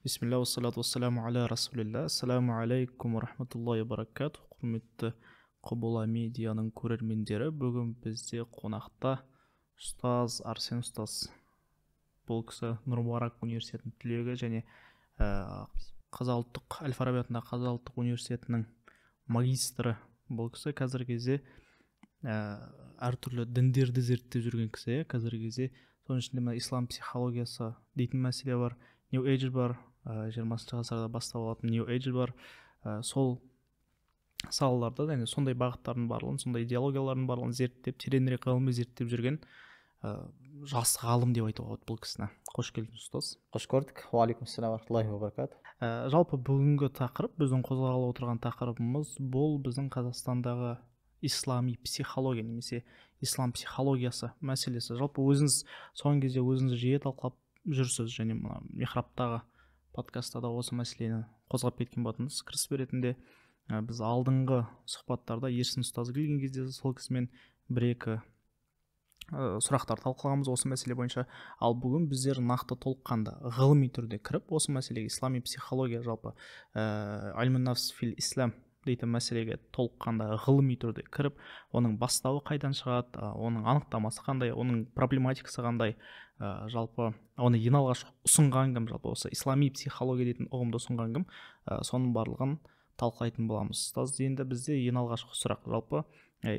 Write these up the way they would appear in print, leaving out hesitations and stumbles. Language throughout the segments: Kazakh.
Бисмилля, уассалату уассаламу аля расулилля. Ассаламу алейкум рахматуллахи баракатух. Құрметті Құбыла медианың көрермендері, бүгін бізде қонақта ұстаз Арсен ұстаз. Бұл кісі Нұр Мүбарак университетінің түлегі және Қазақ ұлттық Әл-Фараби атындағы Қазақ ұлттық университетінің магистрі. Бұл кісі қазіргі кезде әртүрлі діндерді зерттеп жүрген кісі. Қазіргі кезде соның ішінде мына ислам психологиясы дейтін мәселе бар, New Age бар, 20 ғасырда бастау алатын New Age бар. Сол салаларда және сондай бағыттардың барлығын, сондай идеологиялардың барлығын зерттеп, тереңірек ғылыми зерттеп жүрген жас ғалым деп айтуға болады бұл кісіні. Қош келдіңіз, ұстаз. Қош көрдік. Уағалейкумассалам уа рахматуллахи уа баракатух. Жалпы бүгінгі тақырып, біздің қозғалып отырған тақырыбымыз бұл біздің Қазақстандағы ислами психология немесе ислам психологиясы мәселесі. Жалпы өзіңіз соңғы кезде өзіңіз жиі талқылап жүрсіз және мына Михрабтағы подкастта да осы мәселені қозғап кеткен болатынсыз кіріспе ретінде. Біз алдыңғы сұхбаттарда Ерсін ұстаз келген кезде сол кісімен бір-екі сұрақтар талқылағанбыз осы мәселе бойынша. Ал бүгін біздер нақты толыққанды ғылыми түрде кіріп осы мәселеге, ислами психология жалпы илмун нафс фил ислам дейтін мәселеге толыққанды ғылыми түрде кіріп, оның бастауы қайдан шығады, оның анықтамасы қандай, оның проблематикасы қандай, жалпы оны ең алғаш ұсынған кім, жалпы осы ислами психология дейтін ұғымды ұсынған кім, соның барлығын талқылайтын боламыз. Ұстаз, енді бізде ең алғашқы сұрақ жалпы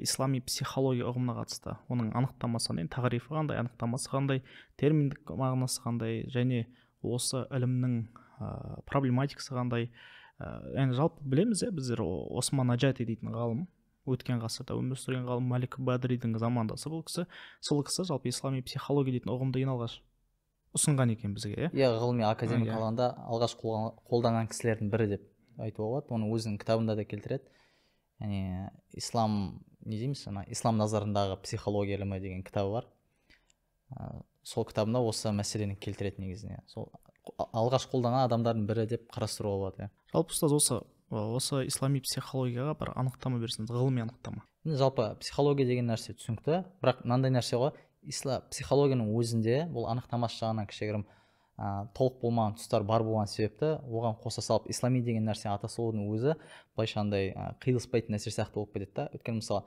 ислами психология ұғымына қатысты. Оның анықтамасы қандай, тағрифі қандай, анықтамасы қандай, терминдік мағынасы қандай және осы ілімнің проблематикасы қандай. Енді жалпы білеміз, біздер Осман Наджати дейтін ғалым, өткен ғасырда өмір сүрген ғалым, Малик Бадридің замандасы бұл кісі. Сол кісі жалпы ислами психология дейтін ұғымды ең алғаш ұсынған екен бізге. Иә, ғылыми академик алаңда алғаш қолданған кісілердің бірі деп айтуға болады. Оны өзінің кітабында да келтіреді. Яғни ислам, не дейміз, ана ислам назарындағы психология ілімі деген кітабы бар. Сол кітабында осы мәселені келтіреді негізіне. Сол алғаш қолданған адамдардың бірі деп қарастыруға болады. Жалпы ұстаз, осы ислами психологияға бір анықтама берсеңіз, ғылыми анықтама. Енді жалпы психология деген нәрсе түсінікті, бірақ мынандай нәрсе ғой, психологияның өзінде бұл анықтамасы жағынан кішігірім толық болмаған тұстар бар болған себепті оған қоса салып ислами деген нәрсе атасудың өзі былайша андай қиылыспайтын нәрсе сияқты болып кетеді да. Өйткені мысалы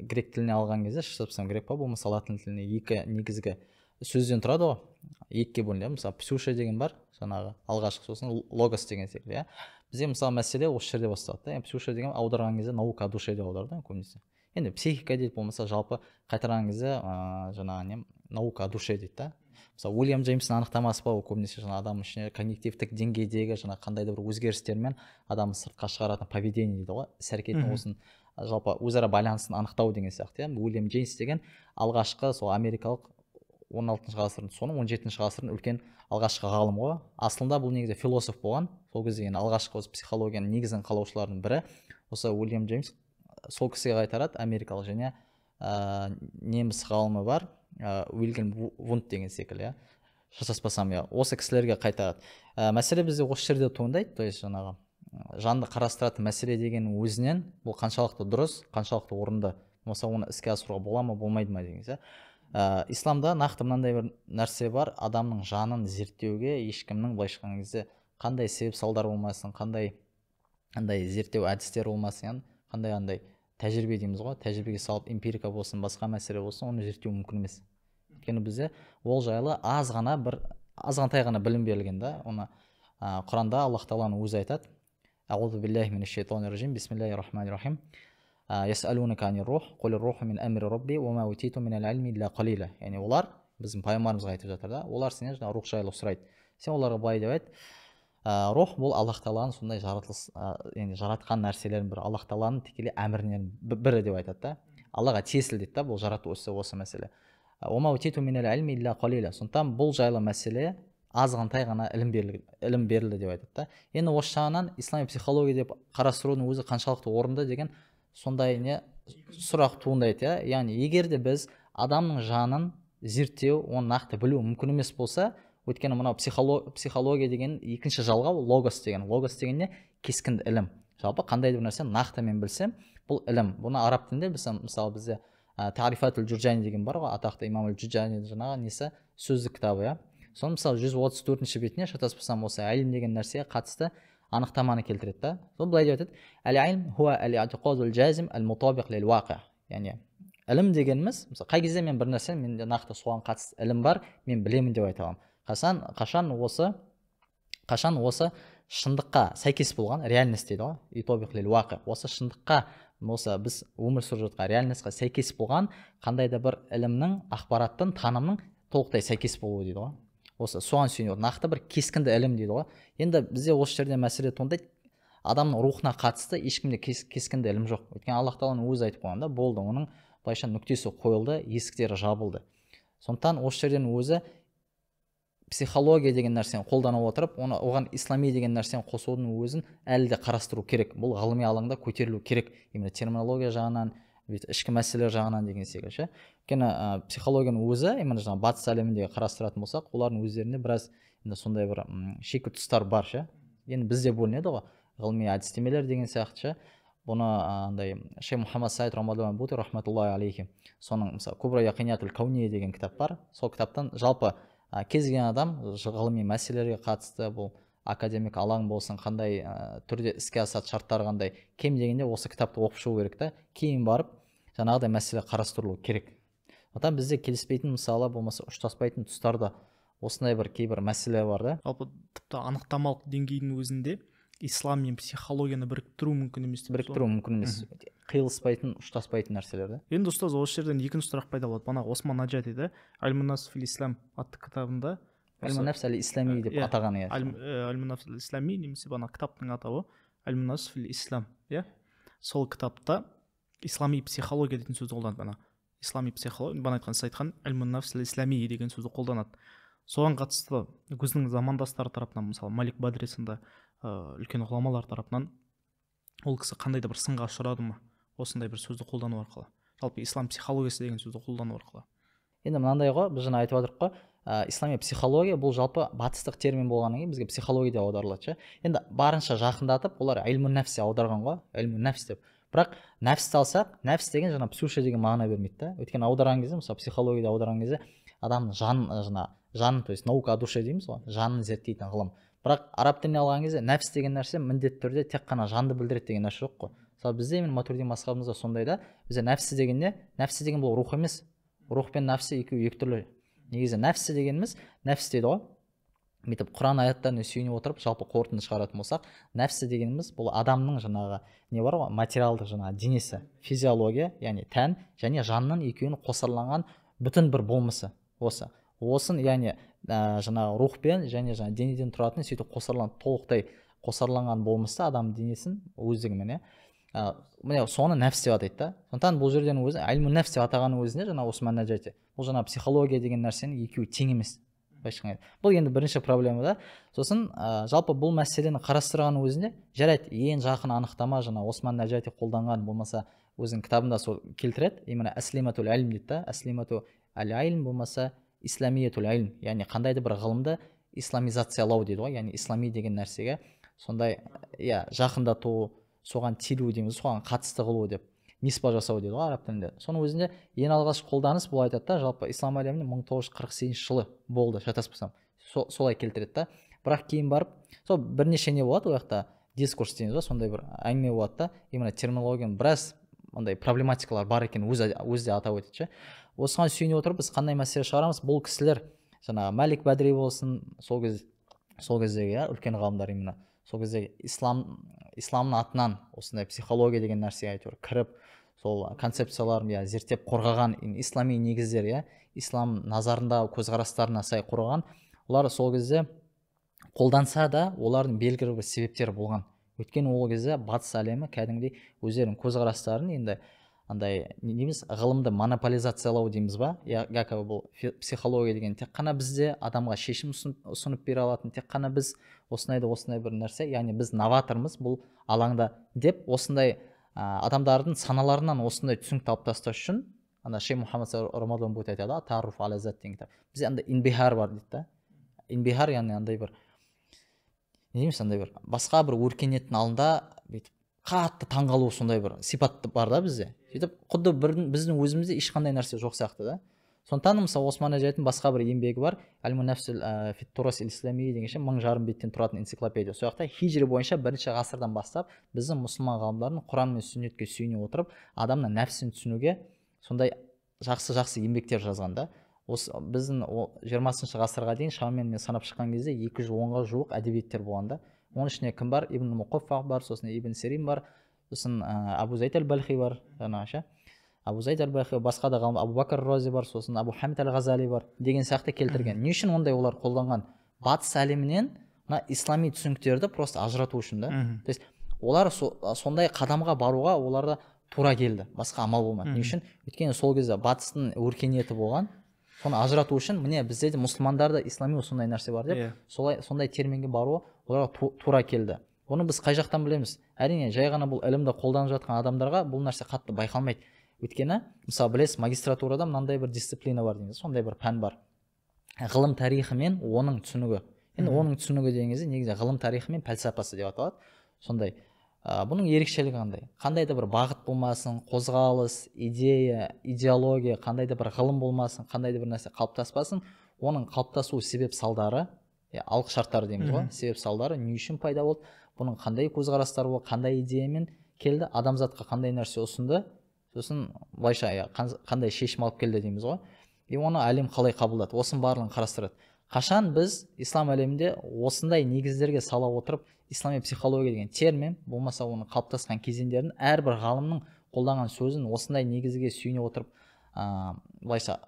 грек тіліне алған кезде, шатаспасам грек па, болмаса латын тіліне екі негізгі сөзден тұрады ғой, екіге бөлінеді. Мысалы псюша деген бар, жаңағы алғашқы, сосын логос деген секілді. Иә, бізде мысалы мәселе осы жерде басталады да. Псюша деген аударған кезде наука о душе деп аударады көбінесе. Енді психика дейді, болмаса жалпы қайтарған кезде жаңағы не, наука о душе дейді да. Мысалы Уильям Джеймстің анықтамасы бар, ол көбінесе жаңа адам ішіне когнитивтік деңгейдегі жаңа қандай да бір өзгерістермен адамды сыртқа шығаратын поведение дейді ғой, іс әрекеттің осын жалпы өзара байланысын анықтау деген сияқты. Иә, Уильям Джеймс деген алғашқы сол америкалық 16 ғасырдың соңы, 17 ғасырдың үлкен алғашқы ғалым ғой. Аслында бұл негізі философ болған. Сол кезде енді алғашқы осы психологияның негізін қалаушылардың бірі осы Уильям Джеймс. Сол кісіге қайтарады америкалық және неміс ғалымы бар, Уильям Вунд деген секілді, шатаспасам, иә, осы кісілерге қайтарады. Мәселе бізде осы жерде туындайды, то есть жаңағы жанды қарастыратын мәселе деген өзінен бұл қаншалықты дұрыс, қаншалықты орынды, болмаса оны іске асыруға бола ма, болмайды ма деген сияқты. Исламда нақты мынандай бір нәрсе бар, адамның жанын зерттеуге ешкімнің былайша айтқан кезде қандай себеп салдар болмасын, қандай зерттеу әдістері болмасын, қандай тәжірибе дейміз ғой, тәжірибеге салып эмпирика болсын, басқа мәселе болсын, оны зерттеу мүмкін емес. Өйткені бізде ол жайлы аз ғана бір азғантай ғана білім берілген да. Оны Құранда Аллах тағаланың өзі айтады. Аузу биллахи минаш шайтанир ражим, бисмиллахир рахманир рахим. Ясалунaka анир рух, қул руху мин амри рабби ва ма утиту минал илми илля қалила. Яғни олар біздің пайғамбарымызға айтып жатыр да, олар сенен жаңа рух жайлы сұрайды. Сен оларға былай деп айт: рух бұл Аллах тағаланың сондай жаратылыс, яғни жаратқан нәрселердің бірі, Аллах тағаланың тікелей әмірінен бірі деп айтады да. Аллаға тиесілі дейді да бұл жарату ісі, осы мәселе. Сондықтан бұл жайлы мәселе азғантай ғана ілім берілді деп айтады да. Енді осы жағынан ислами психология деп қарастырудың өзі қаншалықты орынды деген сондай не сұрақ туындайды, иә. Яғни егер де біз адамның жанын зерттеу, оны нақты білу мүмкін емес болса, өйткені мынау психология деген екінші жалғау логос деген. Логос деген не? Кескінді ілім. Жалпы қандай бір нәрсе нақты мен білсем, бұл ілім. Бұны араб тілінде біз, мысалы, бізде Тарифатул Джурджани деген бар ғой, атақты имам Джурджани жаңағы несі, сөздік кітабы, иә. Соның мысалы 134-ші бетіне, шатаспасам, осы әлім деген нәрсеге қатысты анықтаманы келтіреді да. Сол былай деп айтады: әл-илм хуа әл-i'тиқадул жазим әл-мутабиқ лил-уақи. Яғни ілім дегеніміз, мысалы, қай кезде мен бір нәрсе, менде нақты соған қатысты ілім бар, мен білемін деп айта аламын. Қашан осы шындыққа сәйкес болған реальность дейді ғой, ютобиқ лил-уақи. Осы шындыққа, осы біз өмір сүріп жатқан реальностьқа сәйкес болған қандай да бір ілімнің, ақпараттың, танымның толықтай сәйкес болуы дейді ғой. Осы соған сүйеніп нақты бір кескінді ілім дейді ғой. Енді бізде осы жерде мәселе туындайды. Адамның рухына қатысты ешкімде кескінді ілім жоқ. Өйткені Аллах тағаланың өзі айтып қойған да, болды, оның былайша нүктесі қойылды, есіктері жабылды. Сондықтан осы жерден өзі психология деген нәрсені қолдана отырып, оны оған ислами деген нәрсені қосудың өзін әлі де қарастыру керек. Бұл ғылыми алаңда көтерілу керек. Именно терминология жағынан, ішкі мәселелер жағынан деген секілді ше. Өйткені психологияның өзі, именно жаңағы батыс әлемінде қарастыратын болсақ, олардың өздерінде біраз енді сондай бір шикі тұстар бар ше. Енді бізде бөлінеді ғой, ғылыми әдістемелер деген сияқты ше. Бұны андай Шейх Мұхаммад Саид Рамадан Бути рахматуллахи алейхи, соның мысалы Кубра яқиниятул кауния деген кітап бар. Сол кітаптан жалпы кез келген адам ғылыми мәселелерге қатысты, бұл академик алаң болсын, қандай түрде іске асады, шарттары қандай, кем дегенде осы кітапты оқып шығу керек та, кейін барып жаңағыдай мәселе қарастырылу керек. Одан бізде келіспейтін, мысалы, болмаса ұштаспайтын тұстарда осындай бір кейбір мәселе бар да. Жалпы тіпті анықтамалық деңгейдің өзінде ислам мен психологияны біріктіру мүмкін емес. Біріктіру мүмкін емес. Қиылыспайтын, ұштаспайтын нәрселер да. Енді ұстаз, осы жерден екінші сұрақ пайда болады. Бағана Осман Наджати да Ильмун нафс фил ислам атты кітабында, Ильмун нафс әл ислами деп атаған, иә. Ильмун нафс әл ислами немесе бағана кітаптың атауы Ильмун нафс фил ислам, иә. Сол кітапта ислами психология дейтін сөзді қолданады. Ана ислами психология, бағана айтқан, сіз айтқан ильмун нафс әл ислами деген сөзді қолданады. Соған қатысты өзінің замандастары тарапынан, мысалы, Малик Бадри сынды үлкен ғұламалар тарапынан ол кісі қандай да бір сынға ұшырады ма осындай бір сөзді қолдану арқылы, жалпы ислам психологиясы деген сөзді қолдану арқылы? Енді мынандай ғой, біз жаңа айтып жатырмық қой, ислами психология бұл жалпы батыстық термин болғаннан кейін бізге психология деп аударылады ше. Енді барынша жақындатып олар ильмун нәфс деп аударған ғой, ильмун нәфс деп. Бірақ нәфсті алсақ, нәфс деген жаңа псюша деген мағына бермейді да. Өйткені аударған кезде, мысалы, психологияда аударған кезде адамның жан, жаңа жан, то есть наука о душе дейміз ғой, жанын зерттейтін ғылым. Бірақ араб тіліне алған кезде нәпс деген нәрсе міндетті түрде тек қана жанды білдіреді деген нәрсе жоқ қой. Мысалы, бізде именно Матуриди мазхабымызда сондай да, бізде нәпсі деген не? Нәпсі деген бұл рух емес. Рух пен нәпсі екеуі екі түрлі. Негізі нәпсі дегеніміз, нәпсі дейді ғой. Бүйтіп Құран аяттарына сүйене отырып жалпы қорытынды шығаратын болсақ, нәпсі дегеніміз бұл адамның жаңағы не бар ғой, материалдық жаңағы денесі, физиология, яғни тән және жанның екеуінің қосарланған бүтін бір болмысы осы. Осын, яғни жаңағы рух пен және жаңағы денеден тұратын, сөйтіп қосарланып толықтай қосарланған болмысы адам денесін өздігімен, иә. Міне соны нәпсі деп атайды да. Сондықтан бұл жерден өзі ильмун нәпс деп атағанның өзінде жаңа Осман Наджати, бұл жаңа психология деген нәрсенің екеуі тең емес. Бұл енді бірінші проблема да. Сосын жалпы бұл мәселені қарастырғанның өзінде жарайды, ең жақын анықтама жаңа Осман Наджати қолданған, болмаса өзінің кітабында сол келтіреді, именно әслиматул илм дейді да, әслиматул илм болмаса исламиятул илм, яғни қандай да бір ғылымды исламизациялау дейді ғой, яғни ислами деген нәрсеге сондай, иә, жақындату, соған телу дейміз, соған қатысты қылу деп нисба жасау дейді ғой араб тілінде. Соның өзінде ең алғаш қолданыс бұл айтады да, жалпы ислам әлемінде 1948 жылы болды, шатаспасам, солай келтіреді да. Бірақ кейін барып сол бірнеше не болады, ол жақта дискурс дейміз ба, сондай бір әңгіме болады да, именно терминологияның біраз андай проблематикалар бар екенін өзі де атап өтеді ше. Осыған сүйене отырып біз қандай мәселе шығарамыз? Бұл кісілер жаңағы Малик Бадри болсын, сол кездегі, иә, үлкен ғалымдар, именно сол кездегі исламның атынан осындай психология деген нәрсеге әйтеуір кіріп, сол концепцияларын, иә, зерттеп қорғаған, ислами негіздер, иә, ислам назарында көзқарастарына сай қорғаған, олар сол кезде қолданса да олардың белгілі бір себептері болған. Өйткені ол кезде батыс әлемі кәдімгідей өздерінің көзқарастарын енді андай не дейміз, ғылымды монополизациялау дейміз ба, якобы бұл психология деген тек қана бізде адамға шешім ұсынып бере алатын, тек қана біз осындай да осындай бір нәрсе, яғни біз новатормыз бұл алаңда деп осындай адамдардың саналарынан осындай түсінікті алып тастау үшін ана Шейх Мұхаммад Рамадан Бут айтады, Таарруф аля зат деген кітап. Бізде андай инбихар бар дейді да. Инбихар, яғни андай бір не дейміз, андай бір басқа бір өркениеттің алдында бүйтіп Қатты таңғалу сондай бір сипат бар да бізде. Сөйтіп құдды біздің өзімізде ешқандай нәрсе жоқ сияқты да. Сондықтан мысалы Осман Наджайдың басқа бір еңбегі бар, Аль-Мунафсил фит турас ислами деген ше, 1500 беттен тұратын энциклопедия. Сол жақта хижри бойынша 1-ші ғасырдан бастап біздің мұсылман ғалымдарының Құран мен сүннетке сүйене отырып адамның нәпсін түсінуге сондай жақсы-жақсы еңбектер жазған да. Осы біздің 20-шы ғасырға дейін шамамен мен санап шыққан кезде 210-ға жуық әдебиеттер болған да. Оның ішінде кім бар? Ибн Муқаффа бар, сосын Ибн Сирин бар, сосын Абу Зайд әл-Балхи бар, жаңағы ше. Абу Зайд әл-Балхи, басқа да ғалым Абу Бакр Рази бар, сосын Абу Хамид әл-Ғазали бар деген сияқты келтірген. Не үшін ондай олар қолданған? Батыс әлемінен мына ислами түсініктерді просто ажырату үшін да. То есть олар сондай қадамға баруға оларда тура келді, басқа амал болмады. Не үшін? Өйткені сол кезде батыстың өркениеті болған, соны ажырату үшін міне бізде де мұсылмандарда ислами сондай нәрсе бар деп, солай сондай терминге баруы оларға тура келді. Оны біз қай жақтан білеміз? Әрине, жай ғана бұл ілімді қолданып жатқан адамдарға бұл нәрсе қатты байқалмайды. Өйткені, мысалы білесіз, магистратурада мынандай бір дисциплина бар дейміз, сондай бір пән бар. Ғылым тарихы мен оның түсінігі. Енді оның түсінігі деген кезде негізі ғылым тарихы мен пәлсапасы деп аталады. Сондай. Бұның ерекшелігі қандай? Қандай да бір бағыт болмасын, қозғалыс, идея, идеология, қандай да бір ғылым болмасын, қандай да бір нәрсе қалыптаспасын, оның қалыптасу себеп салдары, алғы шарттары дейміз ғой, себеп салдары не үшін пайда болды, бұның қандай көзқарастары болды, қандай идеямен келді, адамзатқа қандай нәрсе ұсынды, сосын былайша қандай шешім алып келді дейміз ғой. И оны әлем қалай қабылдады, осының барлығын қарастырады. Қашан біз ислам әлемінде осындай негіздерге сала отырып, ислами психология деген термин, болмаса оның қалыптасқан кезеңдерін әрбір ғалымның қолданған сөзін осындай негізге сүйене отырып, былайша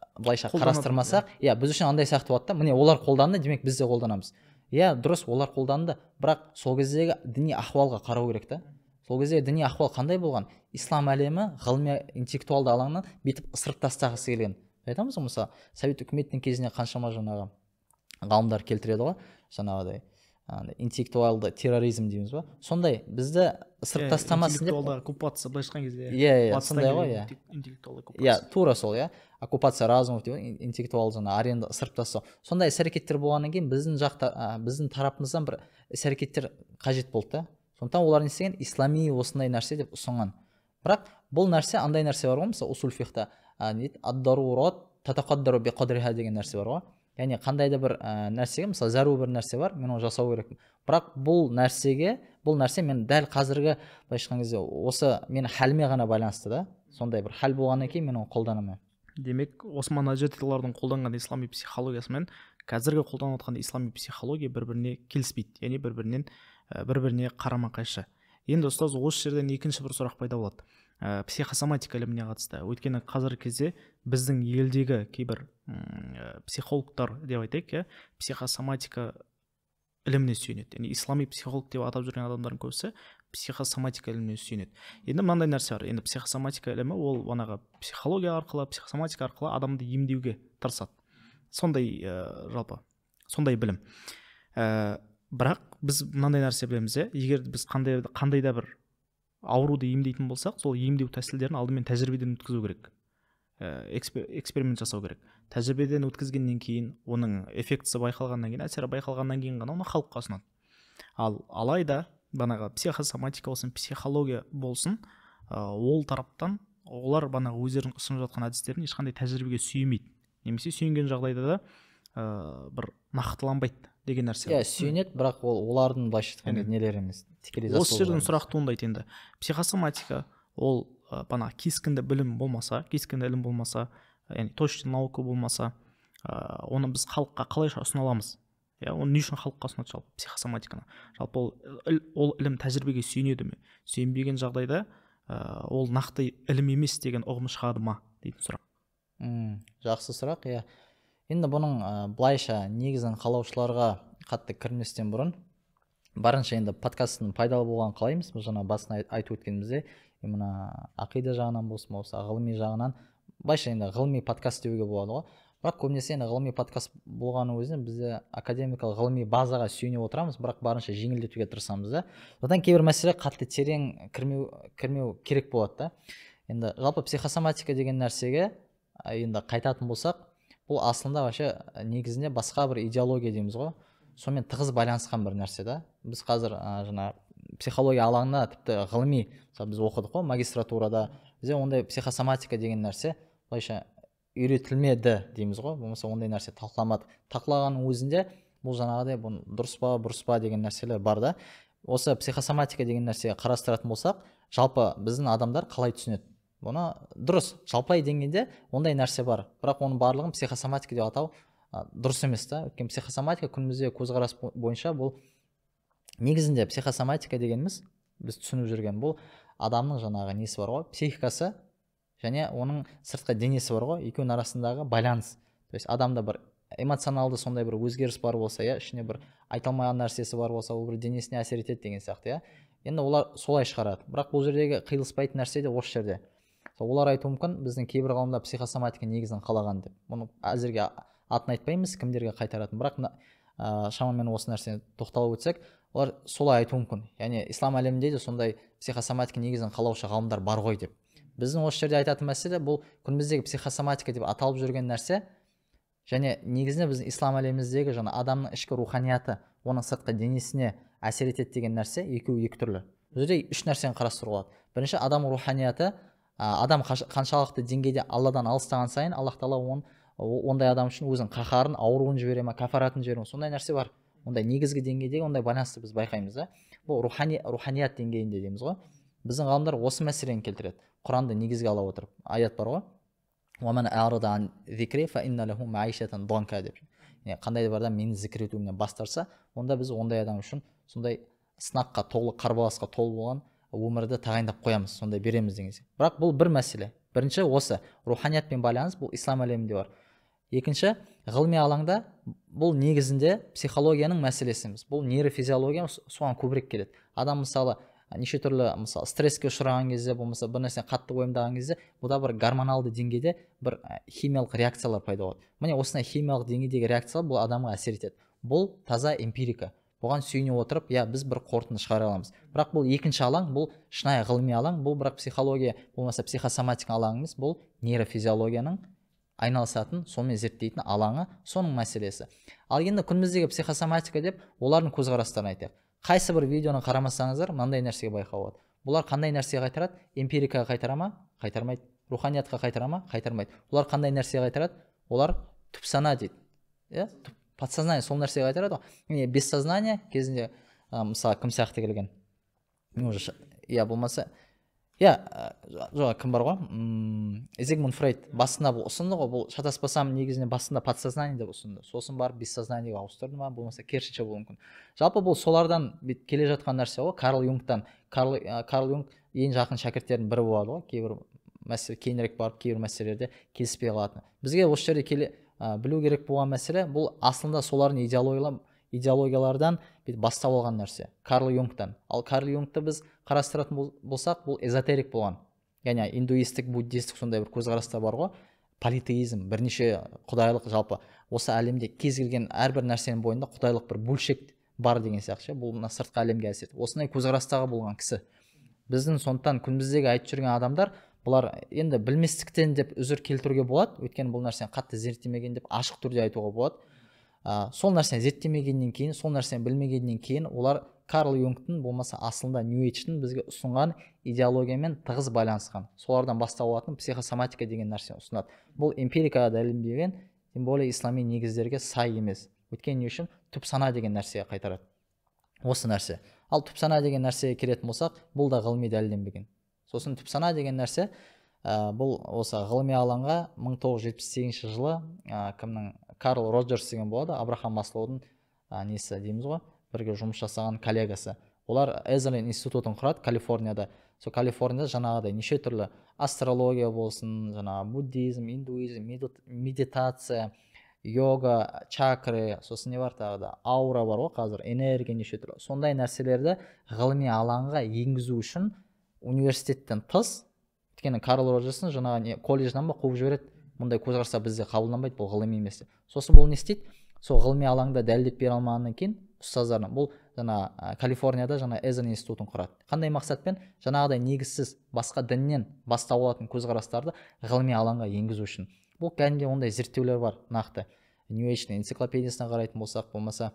қарастырмасақ, иә, біз үшін андай сияқты болады да, міне олар қолданды, демек біз де қолданамыз. Иә, дұрыс, олар қолданды, бірақ сол кездегі діни ахуалға қарау керек та. Сол кездегі діни ахуал қандай болған? Ислам әлемі ғылыми интеллектуалды алаңнан бүйтіп ысырып тастағысы келген. Айтамыз ғой, мысалы, Совет үкіметінің кезінде қаншама жаңағы ғалымдар келтіреді ғой, жаңағыдай интеллектуалды терроризм дейміз ба? Сондай бізді ысырып тастамасын деп. Интеллектуалды оккупация былайша айтқан кезде. Иә, сондай ғой, иә. Интеллектуалды оккупация. Иә, тура сол, иә. Оккупация разумов деп, интеллектуал жаңа аренда ысырып тастау. Сондай іс-әрекеттер болғаннан кейін біздің жақта, біздің тарапымыздан бір іс-әрекеттер қажет болды да. Сондықтан олар не істеген? Ислами осындай нәрсе деп ұсынған. Бірақ бұл нәрсе андай нәрсе бар ғой, мысалы усул фихта, ад-дарурат татақаддару биқадриха деген нәрсе бар ғой. Яғни қандай да бір нәрсеге, мысалы зәру бір нәрсе бар, мен оны жасау керекпін. Бірақ бұл нәрсеге, бұл нәрсе мен дәл қазіргі былайша айтқан кезде осы менің халіме ғана байланысты да. Сондай бір хал болғаннан кейін мен оны қолданамын. Демек, Осман Наджатилардың қолданған ислами психологиясы мен қазіргі қолданып жатқан ислами психология бір-біріне келіспейді, яғни бір-біріне қарама-қайшы. Енді ұстаз, осы жерден екінші бір сұрақ пайда болады. Психосоматика іліміне қатысты. Өйткені қазіргі кезде біздің елдегі кейбір психологтар деп айтайық, психосоматика іліміне сүйенеді. Яғни ислами психолог деп атап жүрген адамдардың көбісі психосоматика іліміне сүйенеді. Енді мынандай нәрсе бар. Енді психосоматика ілімі ол бағанағы психология арқылы, психосоматика арқылы адамды емдеуге тырысады. Сондай жалпы сондай білім. Бірақ біз мынандай нәрсе білеміз, егер біз қандай да бір ауруды емдейтін болсақ, сол емдеу тәсілдерін алдымен тәжірибеден өткізу керек. Эксперимент жасау керек. Тәжірибеден өткізгеннен кейін, оның эффектісі байқалғаннан кейін, әсері байқалғаннан кейін ғана оны халыққа ұсынады. Ал алайда бағанағы психосоматика болсын, психология болсын, ол тараптан олар бағанағы өздерінің ұсынып жатқан әдістерін ешқандай тәжірибеге сүйенбейді. Немесе сүйенген жағдайда да бір нақтыланбайды деген нәрсе. Иә, сүйенеді, бірақ ол олардың былайша айтқанда нелері емес. Тікелей осы жерден сұрақ туындайды енді. Психосоматика ол бана кескінді білім болмаса, кескінді ілім болмаса, яғни точный наука болмаса, оны біз халыққа қалайша ұсына аламыз? Иә, оны не үшін халыққа ұсынады жалпы психосоматиканы? Жалпы ол ілім тәжірибеге сүйенеді ме? Сүйенбеген жағдайда ол нақты ілім емес деген ұғым шығады ма дейтін сұрақ. Жақсы сұрақ, иә. Енді бұның былайша негізін қалаушыларға қатты кірместен бұрын барынша енді подкасттың пайдалы болғанын қалаймыз. Біз жаңа басын айтып өткенімізде, мына ақида жағынан болсын, болса ғылыми жағынан, былайша енді ғылыми подкаст деуге болады ғой. Бірақ көбінесе енді ғылыми подкаст болғанның өзінде бізде академикалық ғылыми базаға сүйене отырамыз, бірақ барынша жеңілдетуге тырысамыз да. Содан кейбір мәселе қатты терең кірмеу керек болады да. Енді жалпы психосоматика деген нәрсеге енді қайтатын болсақ, бұл асылында вообще негізінде басқа бір идеология дейміз ғой. Сонымен тығыз байланысқан бір нәрсе да. Біз қазір жаңа психология алаңына тіпті ғылыми, мысалы біз оқыдық қой магистратурада, бізде ондай психосоматика деген нәрсе былайша үйретілмеді дейміз ғой, болмаса ондай нәрсе талқыламадық. Талқылағанның өзінде бұл жаңағыдай бұны дұрыс па бұрыс па деген нәрселер бар да. Осы психосоматика деген нәрсеге қарастыратын болсақ, жалпы біздің адамдар қалай түсінеді бұны? Дұрыс, жалпылай дегенде ондай нәрсе бар, бірақ оның барлығын психосоматика деп атау дұрыс емес та. Өйткені психосоматика күнімізде көзқарас бойынша бұл негізінде психосоматика дегеніміз біз түсініп жүрген бұл адамның жаңағы несі бар ғой, психикасы және оның сыртқы денесі бар ғой, екеуінің арасындағы байланыс. То есть адамда бір эмоционалды сондай бір өзгеріс бар болса, иә, ішіне бір айта алмаған нәрсесі бар болса, ол бір денесіне әсер етеді деген сияқты, иә. Енді олар солай шығарады, бірақ бұл жердегі қиылыспайтын нәрсе де осы жерде. Олар айтуы мүмкін, біздің кейбір ғалымдар психосоматика негізін қалаған деп. Бұны әзірге атын айтпаймыз, кімдерге қайтаратын, бірақ шамамен осы нәрсені тоқталып өтсек, олар солай айтуы мүмкін. Яғни ислам әлемінде де сондай психосоматика негізін қалаушы ғалымдар бар ғой деп. Біздің осы жерде айтатын мәселе бұл күніміздегі психосоматика деп аталып жүрген нәрсе және негізінде біздің ислам әлеміміздегі жаңа адамның ішкі руханияты оның сыртқы денесіне әсер етеді деген нәрсе екеуі екі түрлі. Бұл жерде үш нәрсені қарастыруға болады. Бірінші, адам руханияты, адам қаншалықты деңгейде Алладан алыстаған сайын Аллах тағала ондай адам үшін өзінің қаһарын, ауруын жібере ма, кафаратын жібере ма, сондай нәрсе бар. Ондай негізгі деңгейдегі ондай байланысты біз байқаймыз да. Бұл руханият деңгейінде дейміз ғой. Біздің ғалымдар осы мәселені келтіреді. Құранды негізге ала отырып, аят бар ғой. Деп. Қандай да бір адам мені зікір етуімнен бас тартса, онда біз ондай адам үшін сондай сынаққа толы, қарбаласқа толы болған өмірді тағайындап қоямыз, сондай береміз деген сияқты. Бірақ бұл бір мәселе. Бірінші осы руханиятпен байланыс, бұл ислам әлемінде бар. Екінші, ғылыми алаңда бұл негізінде психологияның мәселесі емес. Бұл нейрофизиология соған көбірек келеді. Адам мысалы неше түрлі мысалы стресске ұшыраған кезде, болмаса бір нәрсені қатты уайымдаған кезде, бұда бір гормоналды деңгейде бір химиялық реакциялар пайда болады. Міне осындай химиялық деңгейдегі реакциялар бұл адамға әсер етеді. Бұл таза эмпирика. Бұған сүйене отырып, иә, біз бір қорытынды шығара аламыз. Бірақ бұл екінші алаң, бұл шынайы ғылыми алаң, бұл бірақ психология, болмаса психосоматика алаңы емес, бұл нейрофизиологияның айналысатын, сонымен зерттейтін алаңы, соның мәселесі. Ал енді күніміздегі психосоматика деп олардың көзқарастарын айтайық. Қайсы бір видеоны қарамасаңыздар, мынандай нәрсеге байқауға болады. Бұлар қандай нәрсеге қайтарады? Эмпирикаға қайтара ма? Қайтармайды. Руханиятқа қайтара ма? Қайтармайды. Олар қандай нәрсеге қайтарады? Олар түпсана дейді. Иә? Подсознание сол нәрсеге қайтарады ғой. Яғни бессознание кезінде мысалы кім сияқты келген? Иә, болмаса иә, жоқ, кім бар ғой? Зигмунд Фрейд басында бұл ұсынды ғой, бұл шатаспасам негізінен басында подсознание деп ұсынды. Сосын барып бессознаниеге ауыстырды ма, болмаса керісінше болуы мүмкін. Жалпы бұл солардан келе жатқан нәрсе ғой, Карл Юнгтан. Карл Юнг ең жақын шәкірттердің бірі болады ғой, кейбір мәселе кейінірек барып кейбір мәселелерде келіспей қалатын. Бізге осы жерде білу керек болған мәселе, бұл асылында солардың идеологиялардан бастау алған нәрсе, Карл Юнгтан. Ал Карл Юнгты біз қарастыратын болсақ, бұл эзотерик болған. Яғни индуистік, буддистік сондай бір көзқарастар бар ғой. Политеизм, бірнеше құдайлық, жалпы осы әлемде кез келген әрбір нәрсенің бойында құдайлық бір бөлшек бар деген сияқты. Бұл мына сыртқы әлемге әсер етеді. Осындай көзқарастағы болған кісі. Біздің сондықтан күніміздегі айтып жүрген адамдар, бұлар енді білместіктен деп үзір келтіруге болады, өйткені бұл нәрсені қатты зерттемеген деп ашық түрде айтуға болады. Сол нәрсені зерттемегеннен кейін, сол нәрсені білмегеннен кейін олар Карл Юнгтың болмаса асылында Нью Эйдждің бізге ұсынған идеологиямен тығыз байланысқан. Солардан бастау алатын психосоматика деген нәрсені ұсынады. Бұл эмпирикаға дәлелденбеген, тем более ислами негіздерге сай емес. Өйткені не үшін түпсана деген нәрсеге қайтарады. Осы нәрсе. Ал түпсана деген нәрсеге келетін болсақ, бұл да ғылыми дәлелденбеген. Сосын түпсана деген нәрсе, бұл осы ғылыми алаңға 1978 жылы кімнің Карл Роджерс деген болады, Абрахам Маслоудың несі дейміз ғой, бірге жұмыс жасаған коллегасы. Олар Эзерлин институтын құрады Калифорнияда. Сол Калифорнияда жаңағыдай неше түрлі астрология болсын, жаңағы буддизм, индуизм, медитация, йога, чакры, сосын не бар тағы да, аура бар ғой қазір, энергия неше түрлі. Сондай нәрселерді ғылыми алаңға енгізу үшін университеттен тыс, өйткені Карл Роджерстің жаңағы колледжден ба қуып жібереді, мұндай көзқарастар бізде қабылданбайды, бұл ғылыми емес. Сосын бұл не істейді? Сол ғылыми алаңда дәлелдеп бере алмағаннан кейін ұстаздарына бұл жаңа Калифорнияда жаңа Эзерлин институтын құрады. Қандай мақсатпен? Жаңағыдай негізсіз басқа діннен бастау алатын көзқарастарды ғылыми алаңға енгізу үшін. Бұл кәдімгідей ондай зерттеулер бар нақты. New Age энциклопедиясына қарайтын болсақ, болмаса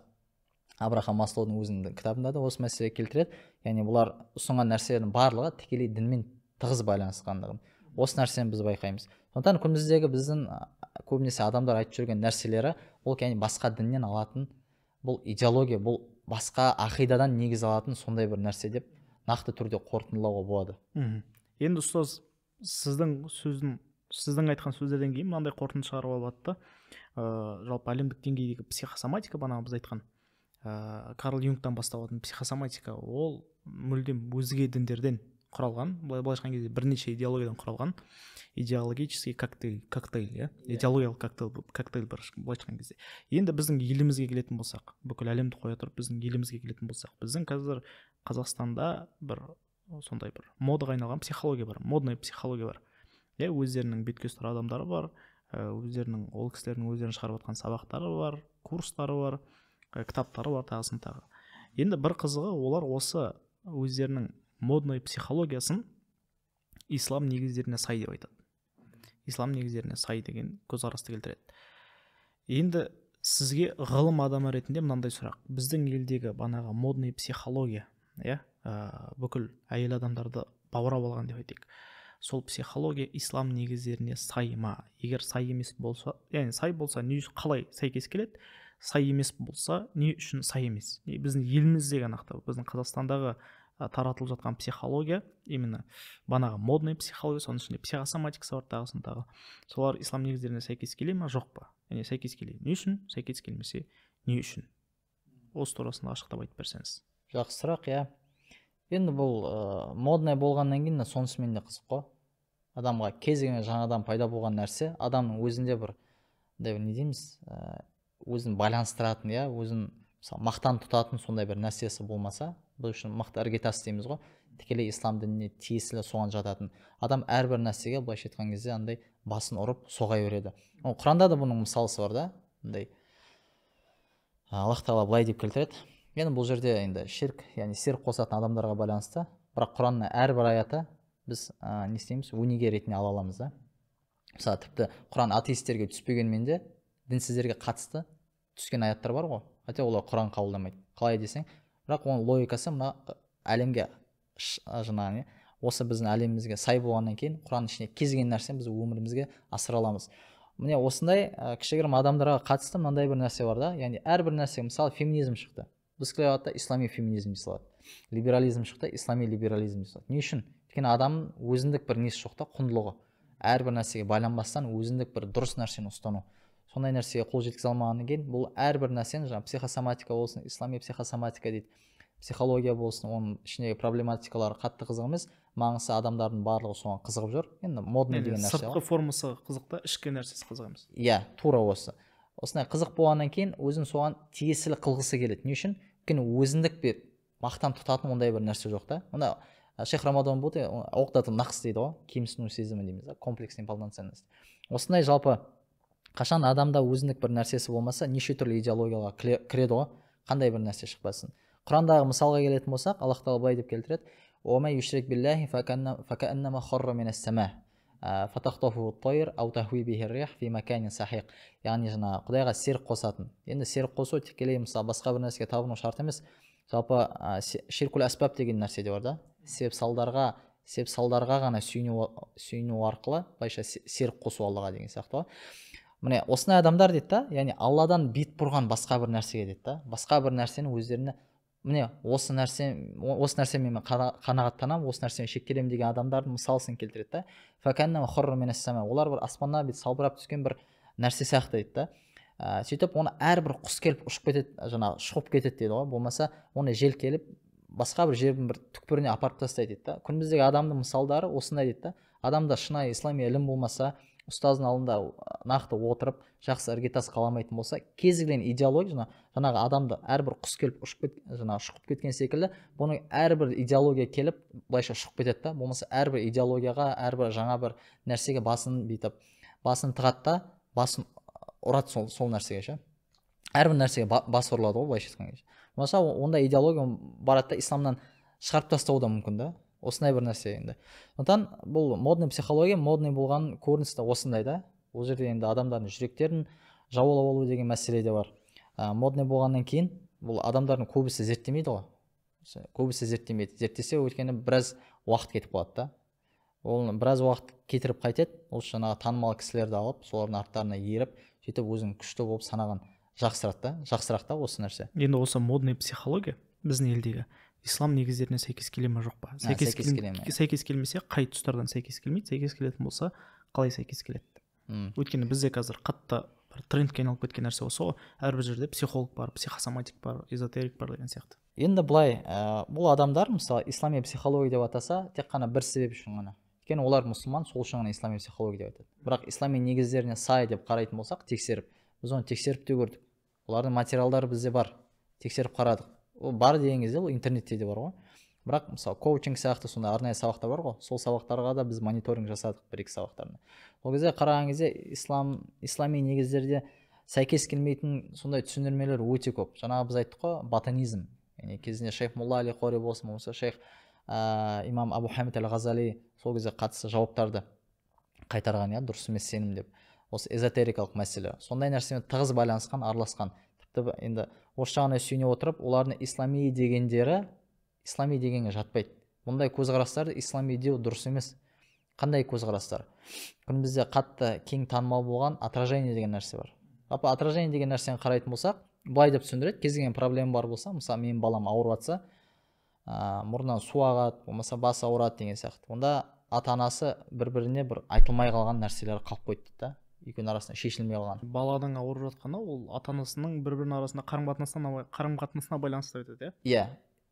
Абрахам Маслоудың өзінің кітабында да осы мәселе келтіреді. Яғни бұлар ұсынған нәрселердің барлығы тікелей дінмен тығыз байланысқандығын. Осы нәрсені біз байқаймыз. Сондықтан күндіздегі біздің көбінесе адамдар айтып жүрген нәрселері ол яғни басқа діннен алатын, бұл идеология, бұл басқа ақидадан негіз алатын сондай бір нәрсе деп нақты түрде қорытындылауға болады. Енді ұстаз, сіздің айтқан сөздерден кейін мынандай қорытынды шығаруға болады да. Жалпы әлемдік деңгейдегі психосоматика, бағана біз айтқан Карл Юнгтан басталатын психосоматика, ол мүлдем өзге діндерден құралған, былайша айтқан кезде бірнеше идеологиядан құралған идеологический коктейль, иә, идеологиялық коктейль бір былайша айтқан кезде. Енді біздің елімізге келетін болсақ, бүкіл әлемді қоя тұрып біздің елімізге келетін болсақ, біздің қазір Қазақстанда бір сондай бір модаға айналған психология бар, модный психология бар. Иә, өздерінің бетке ұстар адамдары бар, өздерінің ол кісілердің өздерінің шығарып жатқан сабақтары бар, курстары бар, кітаптары бар, тағысын тағы. Енді бір қызығы, олар осы өздерінің модный психологиясын ислам негіздеріне сай деп айтады. Ислам негіздеріне сай деген көзқарасты келтіреді. Енді сізге ғылым адамы ретінде мынандай сұрақ. Біздің елдегі банағы модный психология, иә, бүкіл әйел адамдарды баурап алған деп айтайық. Сол психология ислам негіздеріне сай ма? Егер сай емес болса, яғни сай болса, не қалай сәйкес келеді? Сай емес болса, не үшін сай емес? Біздің еліміздегі нақты, біздің Қазақстандағы таратылып жатқан психология, именно банағы модный психология, соның ішінде психосоматикасы бар, тағысын тағы. Солар ислам негіздеріне сәйкес келе ма, жоқ па? Яғни сәйкес келе не үшін, сәйкес келмесе не үшін? Осы турасында ашықтап айтып берсеңіз. Жақсы сұрақ, иә. Енді бұл модный болғаннан кейін сонысымен де қызық қой. Адамға кез келген жаңадан пайда болған нәрсе адамның өзінде бір не дейміз, өзін байланыстыратын, иә, өзін мысалы мақтан тұтатын сондай бір нәрсесі болмаса, бұл үшін мықты іргетас дейміз ғой, тікелей ислам дініне тиесілі соған жататын адам әрбір нәрсеге былайша айтқан кезде андай басын ұрып соға береді. Құранда да бұның мысалысы бар да, андай Аллах тағала былай деп келтіреді. Енді бұл жерде енді ширк, яғни серік қосатын адамдарға байланысты, бірақ Құранның әрбір аяты біз не істейміз, өнеге ретінде ала аламыз да. Мысалы тіпті Құран атеистерге түспегенмен де дінсіздерге қатысты түскен аяттар бар ғой, хотя олар Құран қабылдамайды. Қалай десең, бірақ оның логикасы мына әлемге жаңағы осы біздің әлемімізге сай болғаннан кейін Құран ішіне кез келген нәрсені біз өмірімізге асыра аламыз. Міне осындай кішігірім адамдарға қатысты мынандай бір нәрсе бар да, яғни әрбір нәрсе, мысалы феминизм шықты, біздікілер алады да ислами феминизм дей салады, либерализм шықты, ислами либерализм дей салады. Не үшін? Өйткені адамның өзіндік бір несі жоқ та, құндылығы. Әрбір нәрсеге байланбастан өзіндік бір дұрыс нәрсені ұстану. Сондай нәрсеге қол жеткізе алмағаннан кейін бұл әрбір нәрсені, жаңа психосоматика болсын, ислами психосоматика дейді, психология болсын, оның ішіндегі проблематикалары қатты қызық емес, маңызы адамдардың барлығы соған қызығып жүр. Енді модный деген нәрсе. Сыртқы формасы қызық та, ішкі нәрсесі қызық емес. Иә, тура осы. Осындай қызық болғаннан кейін өзін соған тиесілі қылғысы келеді. Не үшін? Өйткені өзіндік бір мақтан тұтатын ондай бір нәрсе жоқ та. Мына Шейх Рамадан болды, оқтатын нақс дейді ғой, кемсіну сезімі дейміз да, комплексный полноценность. Осындай жалпы қашан адамда өзіндік бір нәрсесі болмаса, неше түрлі идеологияға кіреді ғой, қандай бір нәрсе шықпасын. Құрандағы мысалға келетін болсақ, Аллах тағала былай деп келтіреді: «Уа юшрик биллахи факаннама харра минас сама, фатахтафу ат-тайр ау тахви бихи ар-рих фи маканин сахиқ». Яғни жаңағы Құдайға серік қосатын. Енді серік қосу тікелей мысалы басқа бір нәрсеге табыну шарт емес. Жалпы ширкул әсбап деген нәрсе де бар да. Себеп салдарға ғана сүйену арқылы былайша серік қосу Аллаға деген сияқты ғой. Міне осындай адамдар дейді да, яғни Алладан бет бұрған басқа бір нәрсеге дейді да, басқа бір нәрсені өздеріне міне осы нәрсе, осы нәрсемен мен қанағаттанамын, осы нәрсемен шектелемін деген адамдардың мысалысын келтіреді да. Факанна харра минас сама, олар бір аспаннан бүйтіп салбырап түскен бір нәрсе сияқты дейді да. Сөйтіп оны әрбір құс келіп ұшып кетеді, жаңағы шұқып кетеді дейді ғой, болмаса оны жел келіп басқа бір жердің бір түкпіріне апарып тастайды дейді да. Күндіздегі адамның мысалдары осындай дейді да. Адамда шынайы ислами ілім болмаса, ұстаздың алдында нақты отырып жақсы іргетас қаламайтын болса, кез келген идеология жаңағы адамды әрбір құс келіп ұшып кет, жаңағы шұқып кеткен секілді, бұның әрбір идеология келіп былайша шұқып кетеді да, болмаса әрбір идеологияға, әрбір жаңа бір нәрсеге басын бүйтіп басын тығады да, басын ұрады сол нәрсеге ше. Әрбір нәрсеге бас ұрылады ғой былайша айтқан кезде. Болмаса ондай идеология барады да исламнан шығарып тастауы да мүмкін да. Осындай бір нәрсе енді. Сондықтан бұл модный психология, модный болған көрініс те осындай да. Ол жерде енді адамдардың жүректерін жаулап алу деген мәселе де бар. Модный болғаннан кейін Бұл адамдардың көбісі зерттемейді ғой. Көбісі зерттемейді. Зерттесе, өйткені біраз уақыт кетіп қалады да. Ол біраз уақыт кетіріп қайтеді. Ол жаңағы танымал кісілерді алып, солардың арттарына еріп, сөйтіп өзін күшті болып санаған жақсырақ та, жақсырақ та осы нәрсе. Енді осы модный психология біздің елдегі ислам негіздеріне сәйкес келе ме, жоқ па? Сәйкес келе ме? Сәйкес келмесе, қай тұстардан сәйкес келмейді? Сәйкес келетін болса, қалай сәйкес келеді? Өйткені бізде қазір қатты бір трендке айналып кеткен нәрсе осы ғой: әрбір жерде психолог бар, психосоматик бар, эзотерик бар деген сияқты. Енді былай, бұл адамдар, мысалы, ислами психология деп атаса, тек қана бір себеп үшін ғана, өйткені олар мұсылман, сол үшін ғана ислами психология деп айтады. Бірақ ислами негіздеріне сай деп қарайтын болсақ, тексеріп, біз оны тексеріп те көрдік, олардың материалдары бізде бар, тексеріп қарадық. Ол бар деген кезде, ол интернетте де бар ғой. Бірақ, мысалы, коучинг сияқты сондай арнайы сабақтар бар ғой, сол сабақтарға да біз мониторинг жасадық бір екі сабақтарына. Ол кезде қараған кезде ислами негіздерде сәйкес келмейтін сондай түсіндірмелер өте көп. Жаңағы біз айттық қой, батынизм, яғни кезінде шейх Молла Али Қори болсын, болмаса шейх имам Абу Хамид әл Ғазали сол кезде қатысты жауаптарды қайтарған, иә, дұрыс емес сенім деп. Осы эзотерикалық мәселе сондай нәрсемен тығыз байланысқан, араласқан. Тіпті енді осы жағына сүйене отырып, олардың ислами дегендері ислами дегенге жатпайды. Бұндай көзқарастарды ислами деу дұрыс емес. Қандай көзқарастар? Күн бізде қатты кең танымал болған отражение деген нәрсе бар. Жалпы отражение деген нәрсені қарайтын болсақ, былай деп түсіндіреді: кез келген проблема бар болса, мысалы, менің балам ауырып жатса, мұрнынан су ағады, болмаса басы ауырады деген сияқты, онда ата анасы бір біріне бір айтылмай қалған нәрселер қалып қойды дейді да, екеуінің арасында шешілмей қалған. Баланың ауырып жатқаны ол ата анасының бір бірінің арасында қарым қатынасына байланысты деп айтады, иә? Иә.